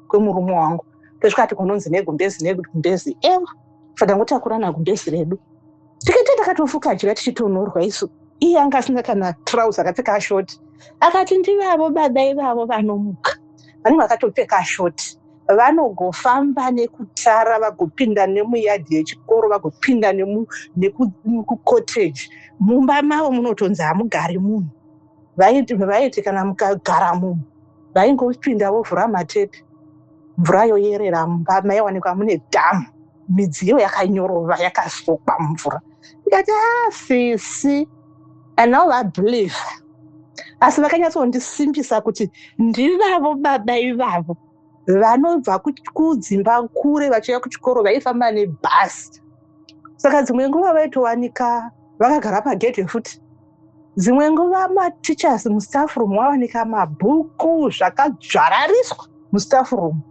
S3: kwemurume wangu, tosvika ti kunonzi negumbezi, negumbezi ewa. Fandangotakurana gumbezi redu, tikaita takatofuka jira tichitonhorwa isu. Iye anga asina kana trouser, akapfeka shoti. Akati ndivavo baba ivavo vanomuka, vanenge vakatopfeka shoti, vanogofamba nekutara, vagopinda nemuyadhi yechikoro, vagopinda nekucottage. Mumba mavo munotonzi hamugari munhu. Vaiti kana mukagara munhu, vaingopinda vovhura matepi, mvura yoyerera mumba. Maiwanikwa mune dhamu, midziyo yakanyorova, yakasokwa mumvura. Ndikati a sisi, and now vabelieve. Asi vakanyatsondisimbisa kuti ndivavo baba ivavo vanobva kudzimba kure vachiuya kuchikoro, vaifamba nebhasi. Saka dzimwe nguva vaitowanika vakagara pagedhe futi. Dzimwe nguva mateachers mustaff room wawanika mabhuku zvakadzvarariswa mustaff room,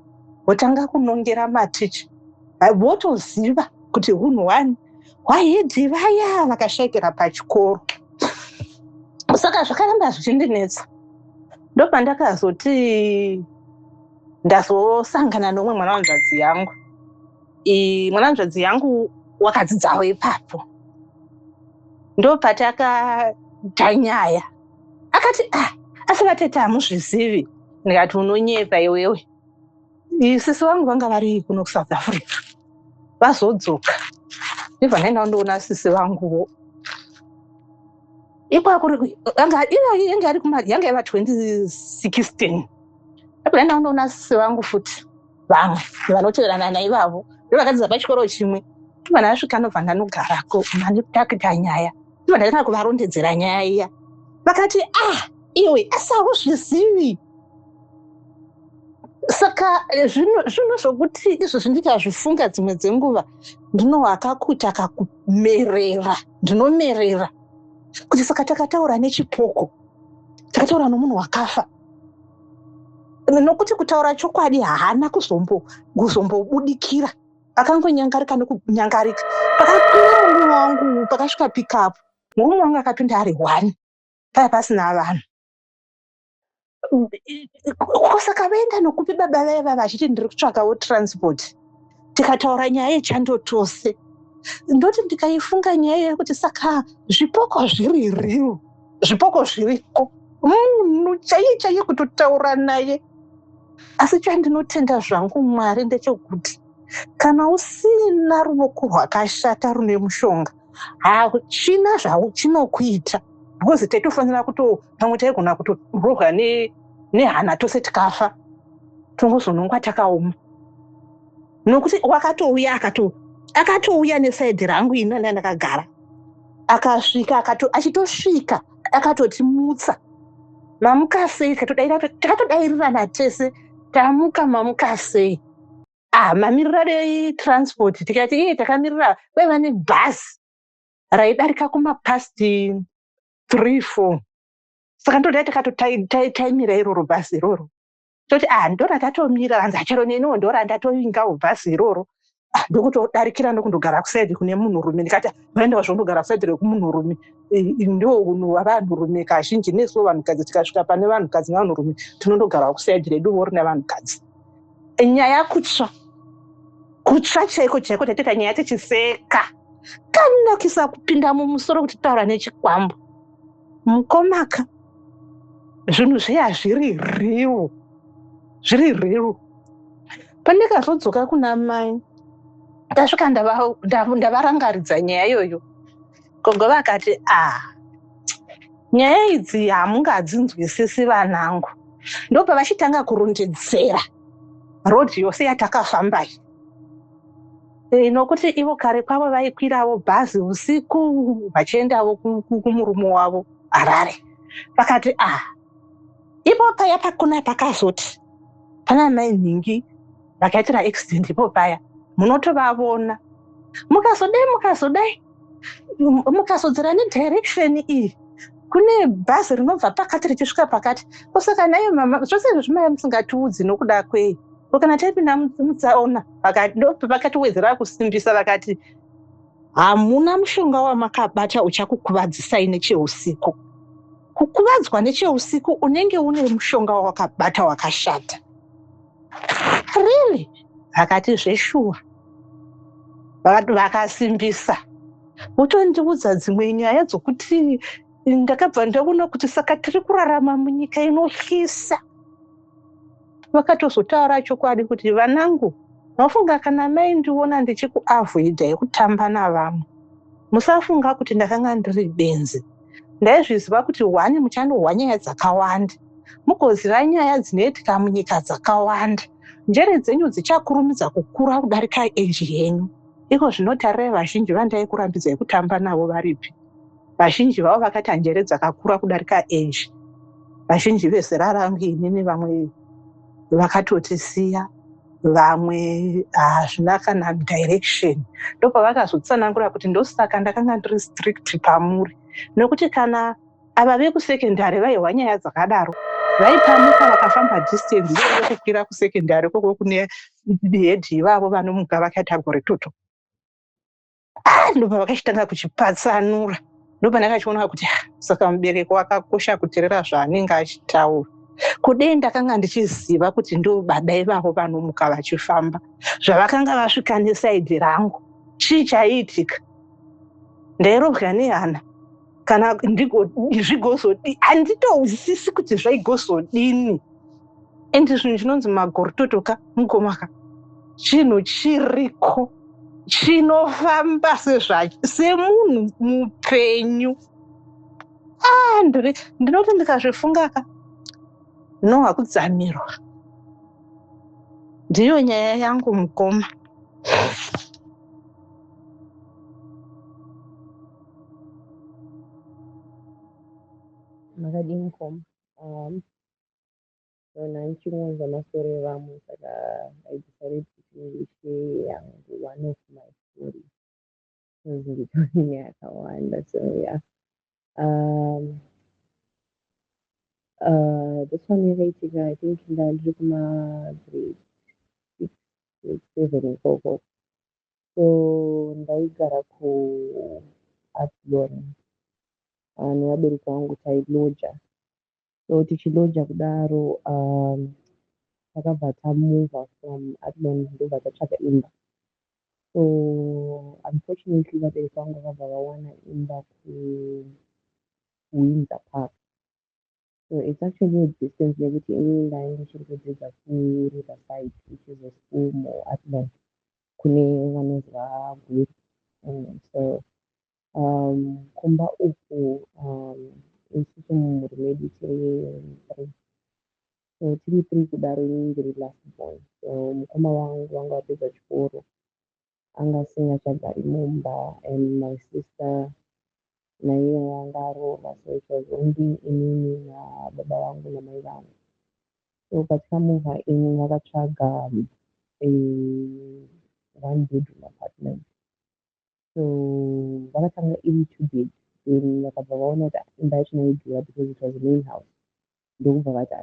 S3: votanga kunongera maticha, votoziva kuti hunhu hwani hwahead vaya vakashayikira pachikoro. Saka zvakaramba zvichindinetsa. Ndopandakazoti ndazosangana nomumwe mwana wanzvadzi yangu. Mwana wanzvadzi yangu wakadzidzawo ipapo. Ndopatakaita nyaya, akati ah, asi vatete hamuzvizivi? Ndikati unonyepa iwewe. Sisi vangu vanga vari kuno kuSouth Africa, vazodzoka. Ndibva ndaenda kundoona sisi vanguwo ikwako. Yanga yava 2016. Ndabva ndaenda kundoona sisi vangu futi, vamwe vanoteverana naivavo, ndovakadzidza pachikoro chimwe. Ndibva ndasvika, ndobva ndanogarako, manditakuita nyaya. Ndibva ndatanga kuvarondedzera nyaya iya. Vakati ah, iwe, asi hauzvizivi? Saka zvinhu zvokuti izvozvi ndikazvifunga dzimwe dzenguva, ndinohwakakuta kakumerera, ndinomerera kuti saka takataura nechipoko, takataura nomunhu wakafa. Nokuti kutaura chokwadi, haana kuzombobudikira, akangonyangarika nokunyangarika. Pakakwira murume wangu, pakasvika pickup, murume wangu akapinda ari one, paya pasina vanhu. Saka vaenda nokupi baba vaiva vachiti ndiri kutsvakawo transport? Tikataura nyaya yechando tose. Ndoti ndikaifunga nyaya yekuti saka zvipoko zviri real, zvipoko zviriko, munhu chaiye chaiye kutotaura naye. Asi chandinotenda zvangu Mwari ndechekuti kana usina ruoko rwakashata rune mushonga, hachina zvauchinokuita, because taitofanira kuto pamwe taigona kutorohwa nehana tose tikafa, tongozonongwa takaoma. Nokuti wakatouya, akatouya neside rangu ino ndandakagara, akasvika, achitosvika akatotimutsa, "Mamuka sei?" Takatodairirana tese, "Tamuka, mamuka sei?" "Ah, mamirira etransport." Tikati iye takamirira. Kwaiva nebhasi raidarika kumapast 3, 4, saka ndodai takatotaimira iroro bhazi iroro. Toti ah, ndoratatomira. Hanzi achero neniwo ndorandatoingawo bhazi iroro. Ah, ndokutodarikira ndokundogara kuside kune munhurume. Ndikati vaendawo zvondogara kuside rekumunhurume, ndo unhu hwavanhurume kazhinji. Nesuwo vanhukadzi tikasvika pane vanhukadzi nevanhurume, tinondogarawo kuside redu vori nevanhukadzi. Nyaya kutsva, kutsva chaiko chaiko. Tatoita nyaya tichiseka, kanakisa kupinda mumusoro kuti taura nechikwambo. Mukomaka, zvinhu zviya zviri real, zviri real. Pandikazodzoka kuna mai, ndasvika ndavarangaridza nyaya iyoyo, gogo vakati a nyaya idzi hamungadzinzwisisi vanangu. Ndopavachitanga kurondedzera rodhi yose yatakafambai. Nokuti ivo kare kwavo vaikwirawo bhazi usiku vachiendawo kumurume wavo Harare. Vakati ah, ipo paya pakona pakazoti pana mai nhingi vakaitira accident ipo paya, munotovavona. Mukazodai mukazodai mukazodzera nedirection iyi, kune bhazi rinobva pakati richisvika pakati. Kusaka naiyo mama, zvose izvo zvimaiva musingatiudzi nokuda kwei? Ko kana taipinda mutsaona? Ndopavakatiwedzera kusimbisa, vakati hamuna mushonga wamakabata uchakukuvadzisai necheusiku. Kukuvadzwa necheusiku unenge une mushonga wawakabata wakashata. Really? Vakati zveshuwa. Vakasimbisa. Votondiudza dzimwe nyaya dzokuti ndakabva ndaona kuti saka tiri kurarama munyika inotyisa. Vakatozotaura chokwadi kuti vanangu, mafunga kana maindiona ndichikuavhoidhai kutamba navamwe, musafunga kuti ndakanga ndiri benzi. Ndaizviziva kuti hwani muchandohwa nyaya dzakawanda, mugoziva nyaya dzinoitika munyika dzakawanda. Njere dzenyu dzichakurumidza kukura kudarika eji yenyu. Iko zvino tarirai vazhinji vandaikurambidza kutamba navo varipi. Vazhinji vavo vakaita njere dzakakura kudarika eji. Vazhinji vezera rangu inini, vamwe vakatotisiya, vamwe hazvina kana direction. Ndopavakazotsanangura kuti ndosaka ndakanga ndiri strict pamuri, nokuti kana ava vekusekendari vaihwa nyaya dzakadaro, vaipamuka vakafamba distance iyoyo kukwira kusekendari ikoko kune head ivavo vanomuka vakaita gore toto. Ndopavakachitanga kuchipatsanura. Ndopandakachiona kuti saka mubereki wakakosha kuteerera zvaanenge achitaura. Kudei ndakanga ndichiziva kuti ndo baba ivavo vanomuka vachifamba, zvavakanga vasvika nesaidhi rangu, chii chaiitika? Ndairovwa nehana kana zvigozodii? Handitohwisisi kuti zvaigozodini. Ende zvinhu chinonzi magorototo ka, mukomaka, chinhu chiriko chinofamba semunhu mupenyu. Ndinoti ndikazvifunga ka, ndinohwa kudzamirwa. Ndiyo nyaya yangu mukoma.
S4: Makadii mukoma? So ndichingonzwa mastori evamwe, saka I decided kuti ndishare yangu, one of my stories, because nditori neyakawanda. So yeah, this one yakaitika, I think ndandiri kuma grade 6, grade 7 ikoko. So ndaigara kuAthlone nevabereki vangu, tailoja. So tichiloja kudaro, takabva tamova from Athlone, ndobva tatsvaga imba. So unfortunately vabereki vangu vakabva vawana imba kuWindsor Park. So it's actually a distance yekuti inini ndainge ndichiri kudzidza kuRiverside, which is a school muAthlone kune vanoziva Gweru. So kumba uku, isusu mumhuri medu tiri three. So tiri three kudaro, inini ndiri last born. So mukoma wangu vanga vapedza chikoro, anga asingachagari mumba, and my sister naiye anga aroorwa. So it was only inini nababa vangu namai vangu. So patikamova in, vakatsvaga a one bedroom apartment. So vakatanga iri two bed, then vakabva vaona kuti imba yacho yaidhura because it was a main house, ndokubva vati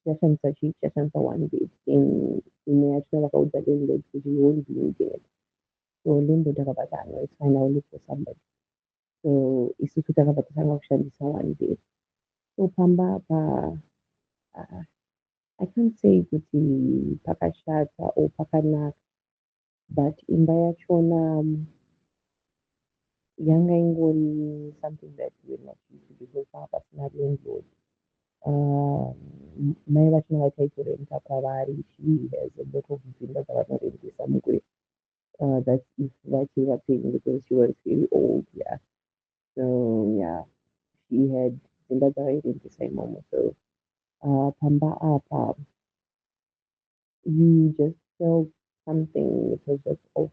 S4: tichashandisa chii? Tichashandisa one bed, then imwe yachona vakaudza landlord kuti we won't be needing it. So landlord akabva ati, "No, it's fine, I will look for somebody." So isusu takabva tatanga kushandisa one bed. So pamba apa, I can't say kuti pakashata or pakanaka, but imba yachona yanga ingori something that we were not used to because panga pasina landlord. Mai vachona vachaitorenta kwavari, she has a lot of dzimba dzavanorendesa muGweru. That's if vachiri vapenyu, because she was very old, yeah. So yeah, she had dzimba dzavairendesa imomo. So pamba apa you just felt something, it was just off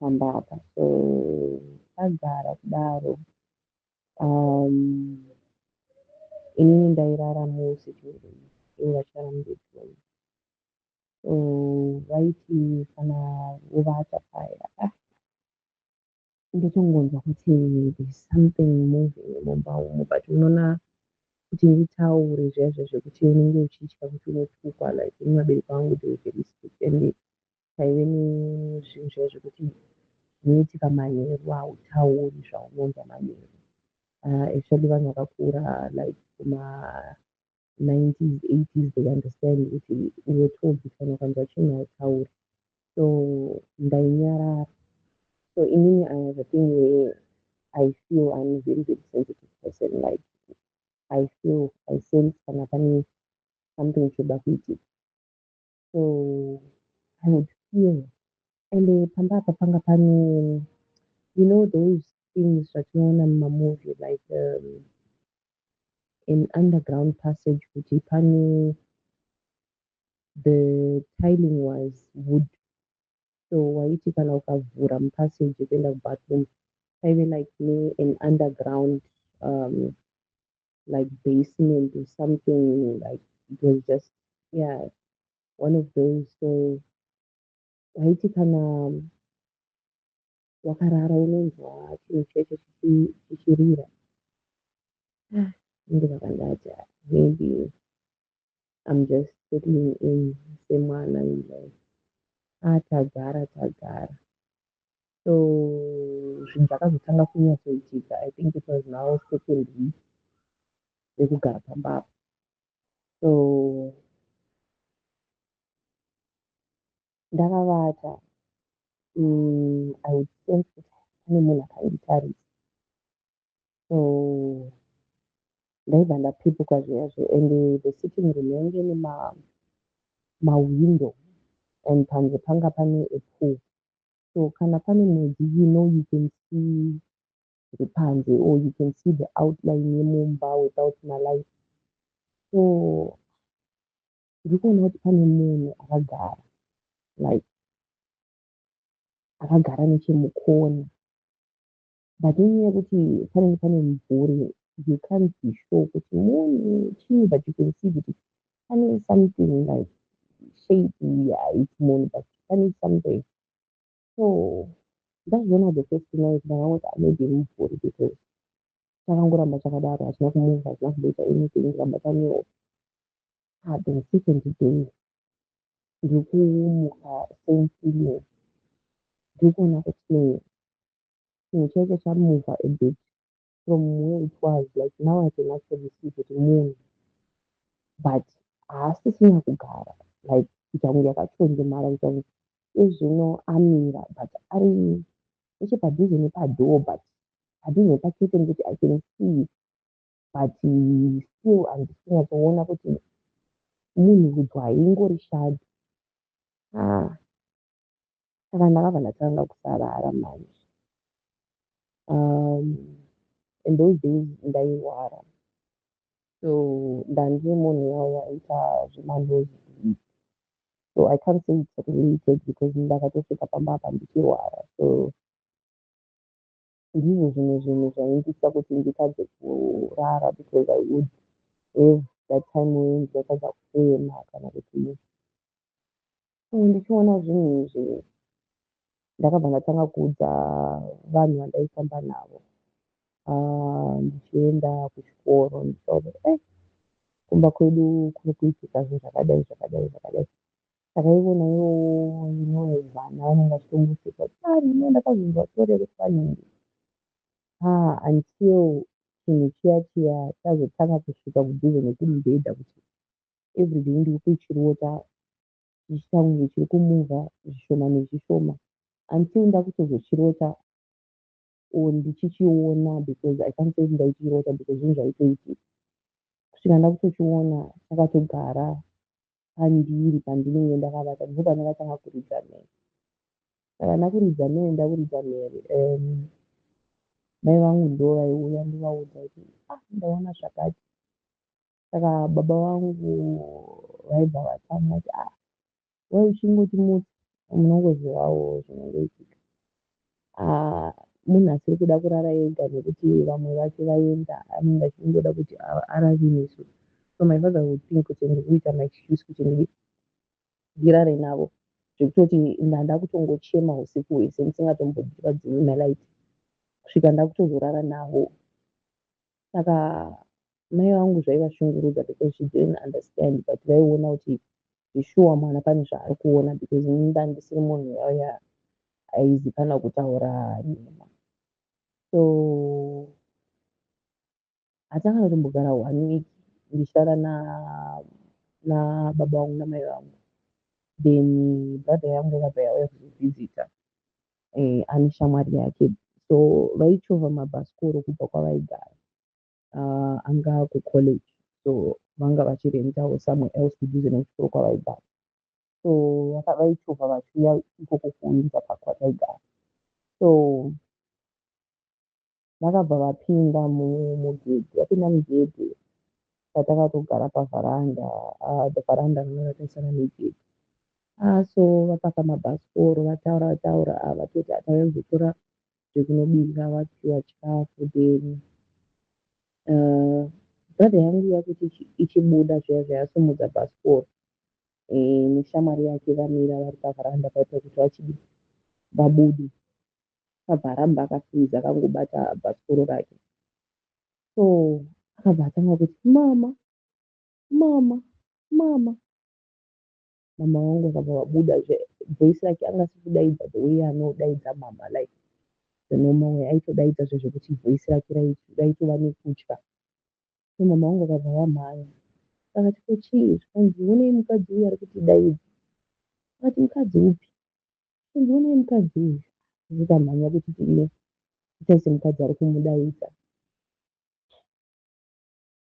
S4: pamba apa. So tagara kudaro, Inini ndairara musitting room, ivo vachirara mubedroom. So vaiti kana vovata paya, ah, ndotongonzwa kuti there's something moving mumba umu, but unoona kuti nditaure zviya zviya zvekuti unenge uchitya kuti unotukwa. Like ini vabereki vangu, they were very strict and taive nezvinhu zviya zvekuti zvinoitika manheru hautauri zvaunonzwa manheru, especially vanhu vakakura like kuma 90s, 80s, they understand kuti we were told kuti kana ukanzwa chinhu hautauri. So ndainyarara. So inini I have a thing where I feel, I'm a very, very sensitive person. Like I feel, I sense kana pane something choda kuitika. So I would feel. And pamba apa panga pane, you know those things zvatinoona mumamovie, like an underground passage, kuti pane the tiling was wood. So waiti kana ukavhura mupassage yekuenda kubathroom, paive like nean underground like basement or something. Like it was just, yeah, one of those. So waiti kana wakarara unonzwa chinhu chacho chichirira. Ndobva ndati maybe I'm just settling in semwana, you. Ah, tagara tagara. So zvinhu zvakazotanga kunyatsoitika, I think it was now second week yekugara pamba apa. So ndakavata, I would sense kuti pane munhu akanditarisa. So ndaibva ndapepuka zviya zviya, and the sitting room yainge ine mahwindo and panze panga pane a pool. So kana pane mwedzi, you know you can see zviri panze or you can see the outline yemumba without malight. So ndiri kuona kuti pane munhu akagara, like akagara nechemukona, but nenyaya yekuti panenge pane mumvuri, you can't be sure kuti munhu chii, but you can see kuti pane something like shape. Yeah, it's munhu, but pane something. So ndazviona the first night, ndakangoti maybe mumvuri, because chakangoramba chakadaro, hachina kumuvha, hachina kumboita anything, ndikaramba chanewo. Ah, the second day ndiri kumuka, same feeling. Ndiri kuona kuti chinhu chacho chamuvha a bit from where it was. Like now I can actually see kuti munhu, but haasisina kugara, like kuita kunge akachonjomara, kuita kunge ezvino amira, but ari nechepadhuze nepadhoo, but padhuze nepaketeni, kuti I can see, but still handisi kunyatsoona kuti munhu rudzwai, ingori shadow. Ah, saka ndakabva ndatanga kusarara manje. In those days ndairwara, so ndandiri munhu uya aita zvemanose. So I can't say it's related because ndakatosvika pamba apa ndichirwara. So ndizvo zvimwe zvinhu zvaindiita kuti nditadze kurara, because I would have that time where ndinotadza kufema kana kuti. So ndichiona zvinhu izvi, ndakabva ndatanga kuudza vanhu vandaifamba navo, ndichienda kuchikoro, ndichitaura kuti kumba kwedu kuri kuitika zvinhu zvakadai, zvakadai, zvakadai. Saka ivona ivo, vana vanenge vachitomboseka kuti ah, ino ndakazonzwa story yekuti panhingi. Ah, until chinhu chiya chiya chazotanga kusvika kudhuze nekumubhedha, kuti everyday ndiri kuchirota chichiita kunge chiri kumuvha zvishoma nezvishoma, until ndakutozochirota or ndichichiona, because I can't say ndaichirota, because zvinhu zvaitoitika, kusvika ndakutochiona chakatogara pandiri pandinenge ndakavata. Ndipo pandakatanga kuridza mhere. Saka ndakuridza mhere, ndakuridza mhere, mai vangu ndo vaiuya, ndovaudza kuti ah, ndaona zvakati. Saka baba vangu vaibva vatsamwa kuti ah, wai uchingoti mutsa, munongozivawo zvinongoitika. Ah, Munhu asiri kuda kurara ega nekuti vamwe vake vaenda, anenge achingoda kuti arare nesu. So my father would think kuti ndiri kuita maexcuse kuti ndirare navo, zvekutoti ndanda kutongochema usiku hwese ndisingatombovadzimi malight kusvika ndakutozorara navo. Saka mai vangu zvaivashungurudza because she didn't understand, but vaiona kuti zveshuwa mwana pane zvaari kuona, because ini ndandisiri munhu yauya aizikanwa kutaura nhema. So hatanga kutombogara one week ndichirara nababa vangu namai vangu. Then brother yangu yakabva yauya kuzovhizita ane shamwari yake. So vaichovha mabhasikoro kubva kwavaigara, anga kucollege, so vanga vachirentawo somewhere else kudhuze nekuchikoro kwavaigara. So vaichovha vachiuya ikoko kuWindsor Park kwataigara. So vakabva vapinda mugedhi. Vapinda mugedhi, patakatogara pavharanda, the vharanda ranga ratarisana negedhi. So vapaka mabhasikoro, vataura vataura, vatoti atauya kuzotora zvekunobika, vapiwa chikafu. Then brother yangu yakuti ichibuda zviya zvayasimudza bhasikoro neshamwari yake, vamira vari pavharanda paipa kuti vachidi vabude, akabva aramba akafiriza akangobata bhasikoro rake. So akabva atanga kuti, "Mama, mama, mama." Mama vangu vakabva vabuda. Voice rake anga asiri kudaidza the way anodaidza mama, like the normal way. Aitodaidza zvezvekuti voice rake raitova nekutya. So mama vangu vakabva vamhanya, akati, "Ko chii?" Zvikanzi, "Onei mukadzi uyu ari kutidaidza." Akati, "Mukadzi upi?" Zvikanzi, "Onei mukadzi uyu." Tikamhanya kuti titarise mukadzi ari kumudaidza.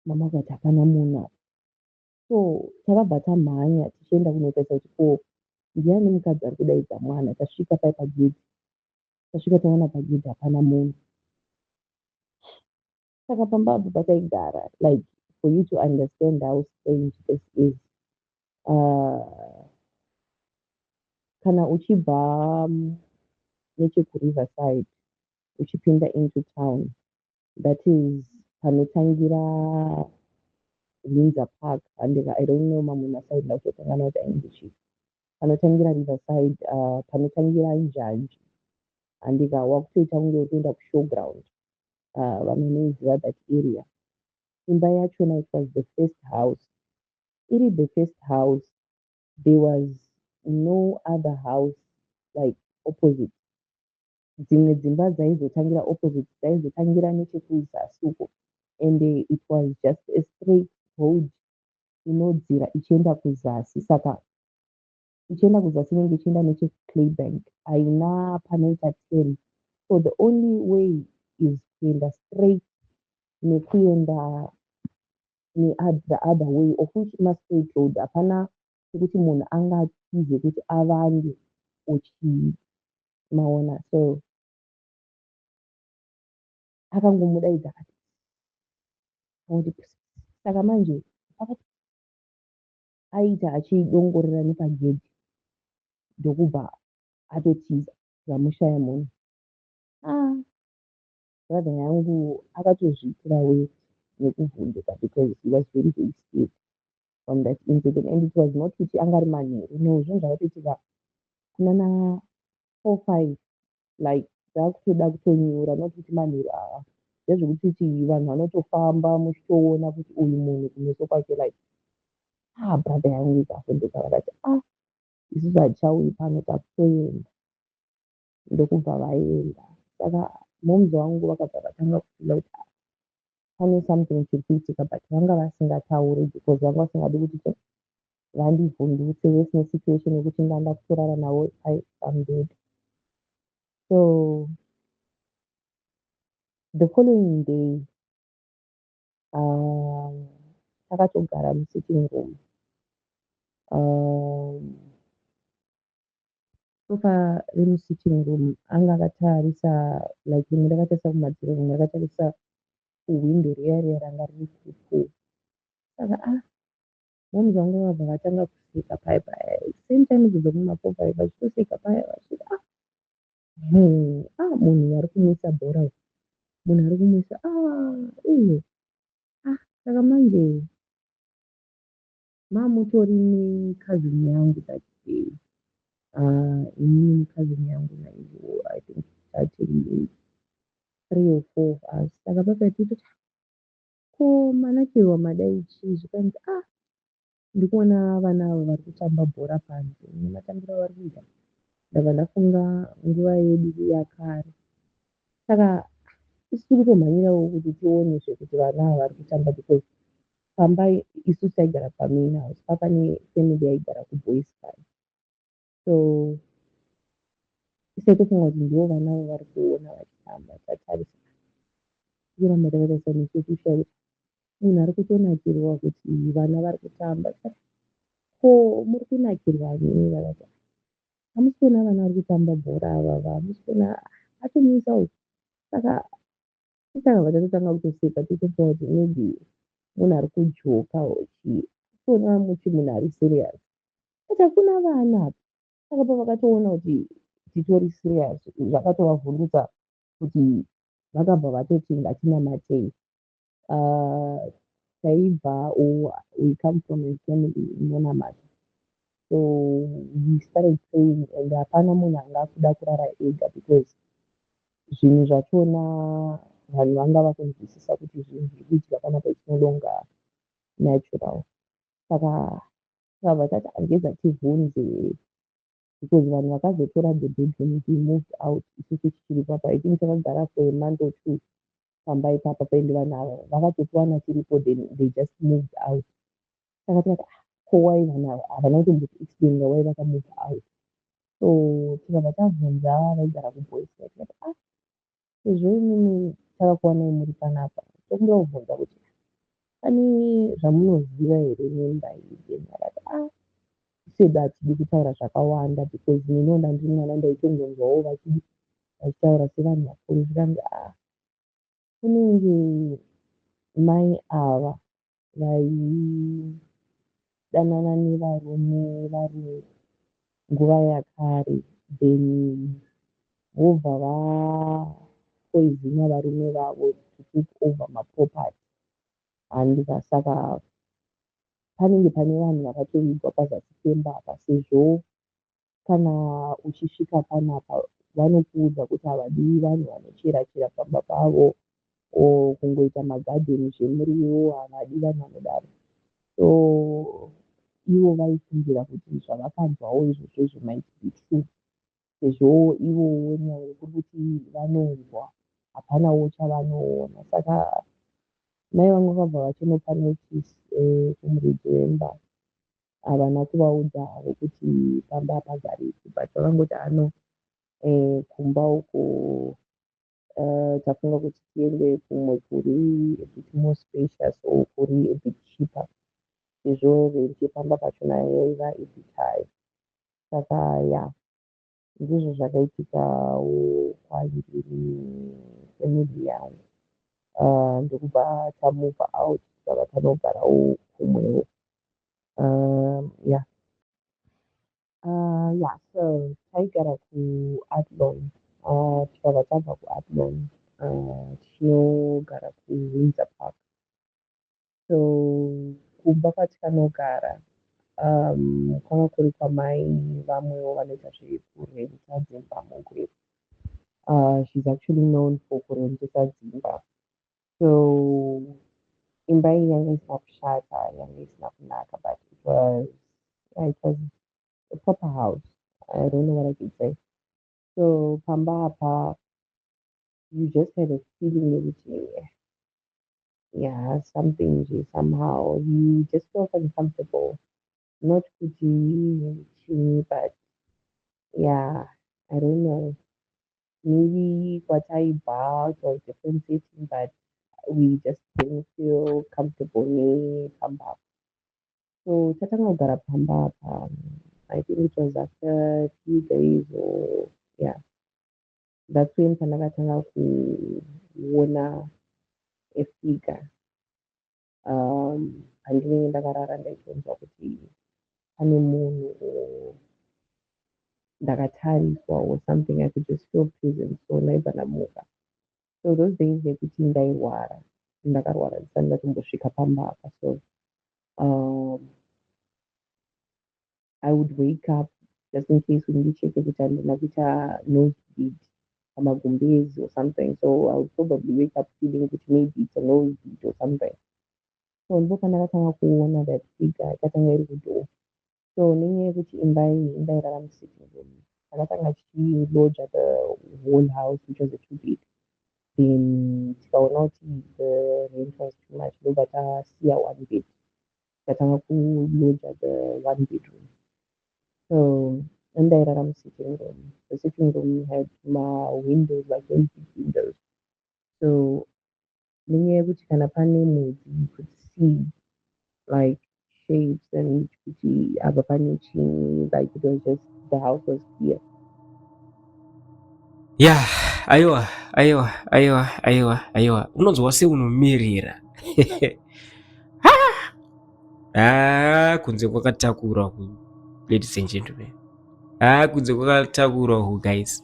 S4: Mama akati, "Hapana munhu apa." So takabva tamhanya tichienda kunotarisa kuti ko ndiani mukadzi ari kudaidza mwana. Tasvika pai pagedhi, tasvika taona pagedhi hapana munhu. Saka pamba apa pataigara, like, for you to understand how strange this is, kana uchibva nechekuriverside uchipinda into town, that is panotangira Windsor Park, and I don't know mamwe masaidi, ndakutokanganwa kuti ainzi chii. Panotangira Riverside, panotangira njanji, handika wakutoita kunge uri kuenda kushowground. Vanonoiziva that area. Imba yachona, it was the first house. Iri the first house, there was no other house like opposite. Dzimwe dzimba dzaizotangira opposite dzaizotangira nechekuzasi uko, and it was just a straight road inodzira ichienda kuzasi. Saka ichienda kuzasi inenge ichienda nechekuClaybank, haina panoita turn. So the only way is kuenda straight nekuenda the other way, of which mastraight road hapana pekuti munhu angatize kuti avande uchimaona. So akangomudaidza akati kuti, saka manje akati aita achidongorera nepagedhi, ndokubva atotiza, tikamushaya munhu. Ah, brother yangu akatozviitira weti nekuvhunduka because he was very very scared from that incident. And it was not kuti anga ari manheru, no, zvinhu zvakatoitika kunana 4, 5, like dzakutoda kutonyura, not kuti manheru aa, ndezvekutiti vanhu vanotofamba muchitoona kuti uyu munhu kumeso kwake, like, ah, brother yangu ikavhunduka, vakati, "Ah, isusu hatichauyi pano, takutoenda." Ndokubva vaenda. Saka momzi vangu vakabva vatanga kufeela kuti pane something chiri kuitika, but vanga vasingatauri because vanga vasingadi kuti vandivhundutse vese nesituation yekuti ndanga kutorara navo pamubhedha. So the following day, takatogara musitting room. Sofa remusitting room anga akatarisa, like rimwe rakatarisa kumadziro, rimwe rakatarisa kuhwindo riya riya ranga riri kupool. Saka ah, momzi vangu vakabva vatanga kuseka paya paya, same time idzodzo kuma 4, 5, vachitoseka paya vachiti, "Ah, Ah, munhu ari kumwisa bhora uyu, munhu ari kumwisa, ah, iyo. Ah, saka manje mamutori necousin yangu that day. Inini, cousin yangu naivo, I think tatiri three or four of us. Saka pakati toti, "Ko manakirwa madai chii?" Zvikanzi, "Ah, ndikuona vana ava vari kutamba bhora panze, nematambiro avari kuita ndabva ndafunga nguva yedu yakare." Saka isu tiri kutomhanyirawo kuti tionezve kuti vana ava vari kutamba, because pamba isu taigara pamain house, papa nefamily yaigara kuboys side. So taitofunga kuti ndivo vana ava vari kuona vachitamba. Tatarisa, tikuramba takatarisa nechekushaya kuti munhu ari kutonakirwa kuti vana vari kutamba. "Ko muri kunakirwa nei?" Vakati, "Hamusi kuona vana vari kutamba bhora ava? Hamusi kuona atomisa uyu?" Saka takabva tatotanga kutoseka, tichitofunga kuti maybe munhu ari kujoka or chii, toona muti munhu ari serious, but hakuna vana apa. Saka pavakatoona kuti titori serious, zvakatovavhundutsa kuti vakabva vatoti, "Ngatinamatei." Taibva or we come from a family inonamata, so we started praying, and hapana munhu anga akuda kurara ega, because zvinhu zvachona vanhu vanga vakunzwisisa kuti zvinhu zviri kuitika panapa, it's no longer natural. Saka takabva tati, "Regedza tibvunze," because vanhu vakazotora the bedroom, they moved out isusu tichiri papa. I think takagara for a month or two pamba ipapa, paende vanhu ava vakatotiwana tiripo, then they just moved out. Saka tikati, "Ah, ko why vanhu ava?" Havana kutomboti explaina why vakamove out. So tikabva tabvunza vaigara kuboys, tikati, "Ah, sezvo imimi takakuwanai muri panapa, tokumbira kubvunza kuti pane zvamunoziva here nemba iyi?" Then vakati, "Ah, isedu hatidi kutaura zvakawanda," because neniwo ndandiri mwana, ndaitongonzwawo vachitaura sevanhu vakuru. Zvikanzi, "Ah, kunenge mai ava vaidanana nevarume varungu nguva yakare, then vobva vapoizina varume vavo to take over maproperty." Handika saka panenge pane vanhu vakatovigwa pazasi pemba apa, sezvo kana uchisvika panapa vanokuudza kuti havadi vanhu vanochera chera pamba pavo or kungoita magadheni zvemuriwo, havadi vanhu vanodaro. So ivo vaifungira kuti zvavakanzwawo izvozvo izvo might be true, sezvo ivowo nyangwe kuri kuti vanonzwa, hapanawo chavanoona. Saka mai vangu vakabva vachinopa notice kumuridzi wemba. Havana kuvaudza havo kuti pamba hapagariki, but vakangoti, "Ano kumba uko tafunga kuti tiende kumwe kuri a bit more spacious or kuri a bit cheaper," sezvo rent yepamba pachona yaiva a bit high. Saka ya, ndizvo zvakaitikawo kwandiri nefamily yangu, ndokubva tamove out, tikabva tanogarawo kumwewo. Yeah, so taigara kuAthlone, tikabva tabva kuAthlone tichinogara kuWindsor Park. So kumba kwatikanogara kwanga kuri kwamai vamwewo vanoita zvekurenta dzimba muGweru. She's actually known for kurentesa dzimba. So imba iyi yanga isina kushata, yanga isina kunaka, but it was a proper house. I don't know what I could say. So pamba apa, you just had a feeling yekuti, yeah, something somehow you just felt uncomfortable. Not kuti chii, but yeah, I don't know. Maybe kwataibva it was different setting, but we just didn't feel comfortable nepamba apa. So tatanga kugara pamba apa, I think it was after a few days or, yeah, that's when pandakatanga kuona a figure. Pandinenge ndakarara, ndaitonzwa kuti pane munhu. Ndakatariswa or something. I could just feel presence, so ndaibva ndamuka. So those days ekuti ndairwara, ndakarwara ndisati ndatombosvika pamba apa. So I would wake up just in case kuti ndicheke kuti handina kuita nosebleed pamagumbezi or something. So I would probably wake up feeling kuti maybe it's a nosebleed or something. So ndipo pandakatanga kuona that figure ikatanga iri kudoor. So nenyaya yekuti imba iyi, indairara musitting room, takatanga tichiloja the whole house, which was a two bed. Then tikaona kuti the rent was too much, ndobva tasiya one bed, tikatanga kuloja the one bedroom. So indairara musitting room. The sitting room had mawindows, like very big windows. So nenyaya yekuti kana pane mudzi, you could see like shapes and kuti apa pane chii. Like, it was just, the house was clear.
S1: Ya, aiwa, aiwa, aiwa, aiwa, aiwa, unonzwa seunomirira. Ah, kunze kwakatakura ku, ladies and gentlemen. Ah, kunze kwakatakura ku, guys.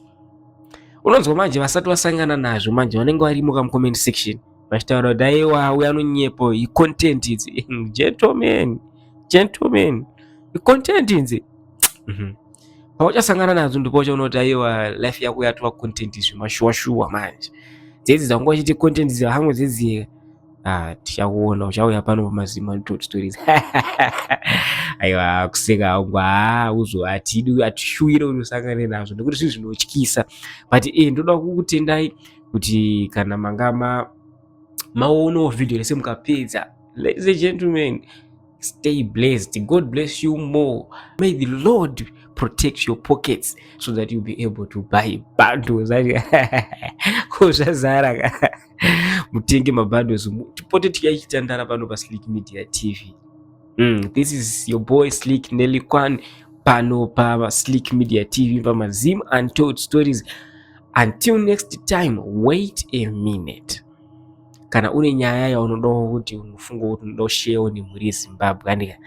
S1: Unonzwa manje vasati vasangana nazvo manje vanenge varimo kamucomment section vachitaura kuti aiwa, uyo anonyepo, icontent idzi. Gentlemen, gentlemen, icontent idzi. Pauchasangana nadzo ndipo uchaona kuti aiwa, life yako yatova content zvemashuwa-shuwa. Manje dzedzi dzanga uchiti content dzehamwe dzedzi, ah, tichakuona uchauya pano pamaZim Untold Stories. Aiwa, kuseka hangu. Haa, uzo hatidi, hatishuwire kuti usangane nazvo nekuti zvinhu zvinotyisa. But ndoda kukutendai kuti kana manga maonawo vhidhiyo rese mukapedza. Ladies and gentlemen, stay blessed. God bless you more. May the Lord protect your pockets so that you'll be able to buy bundles. Ko zvazara, mutenge mabundles, tipote tichachitandara pano paSlick Media TV. This is your boy Slick Nelikwan pano paSlick Media TV, pamaZim Untold Stories. Until next time. Wait a minute, kana une nyaya yaunodawo kuti unofunga kuti unoda kusharewo nemhuri yeZimbabwe, andika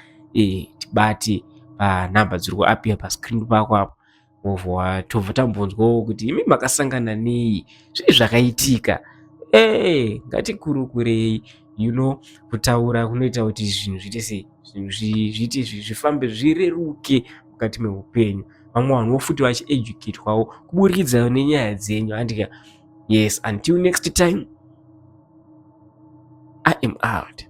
S1: tibate panhamba dziri kuappear pascreen pako apo. Wobva tobva tambonzwawo kuti imi makasangana nei, zvii zvakaitika. Ngatikurukurei. Kutaura kunoita kuti zvinhu zviite sei, zvinhu zviite zvifambe, zvireruke mukati meupenyu. Vamwe vanhuwo futi vachieducatwawo kuburikidza nenyaya dzenyu, andika. Yes, until next time, I am out.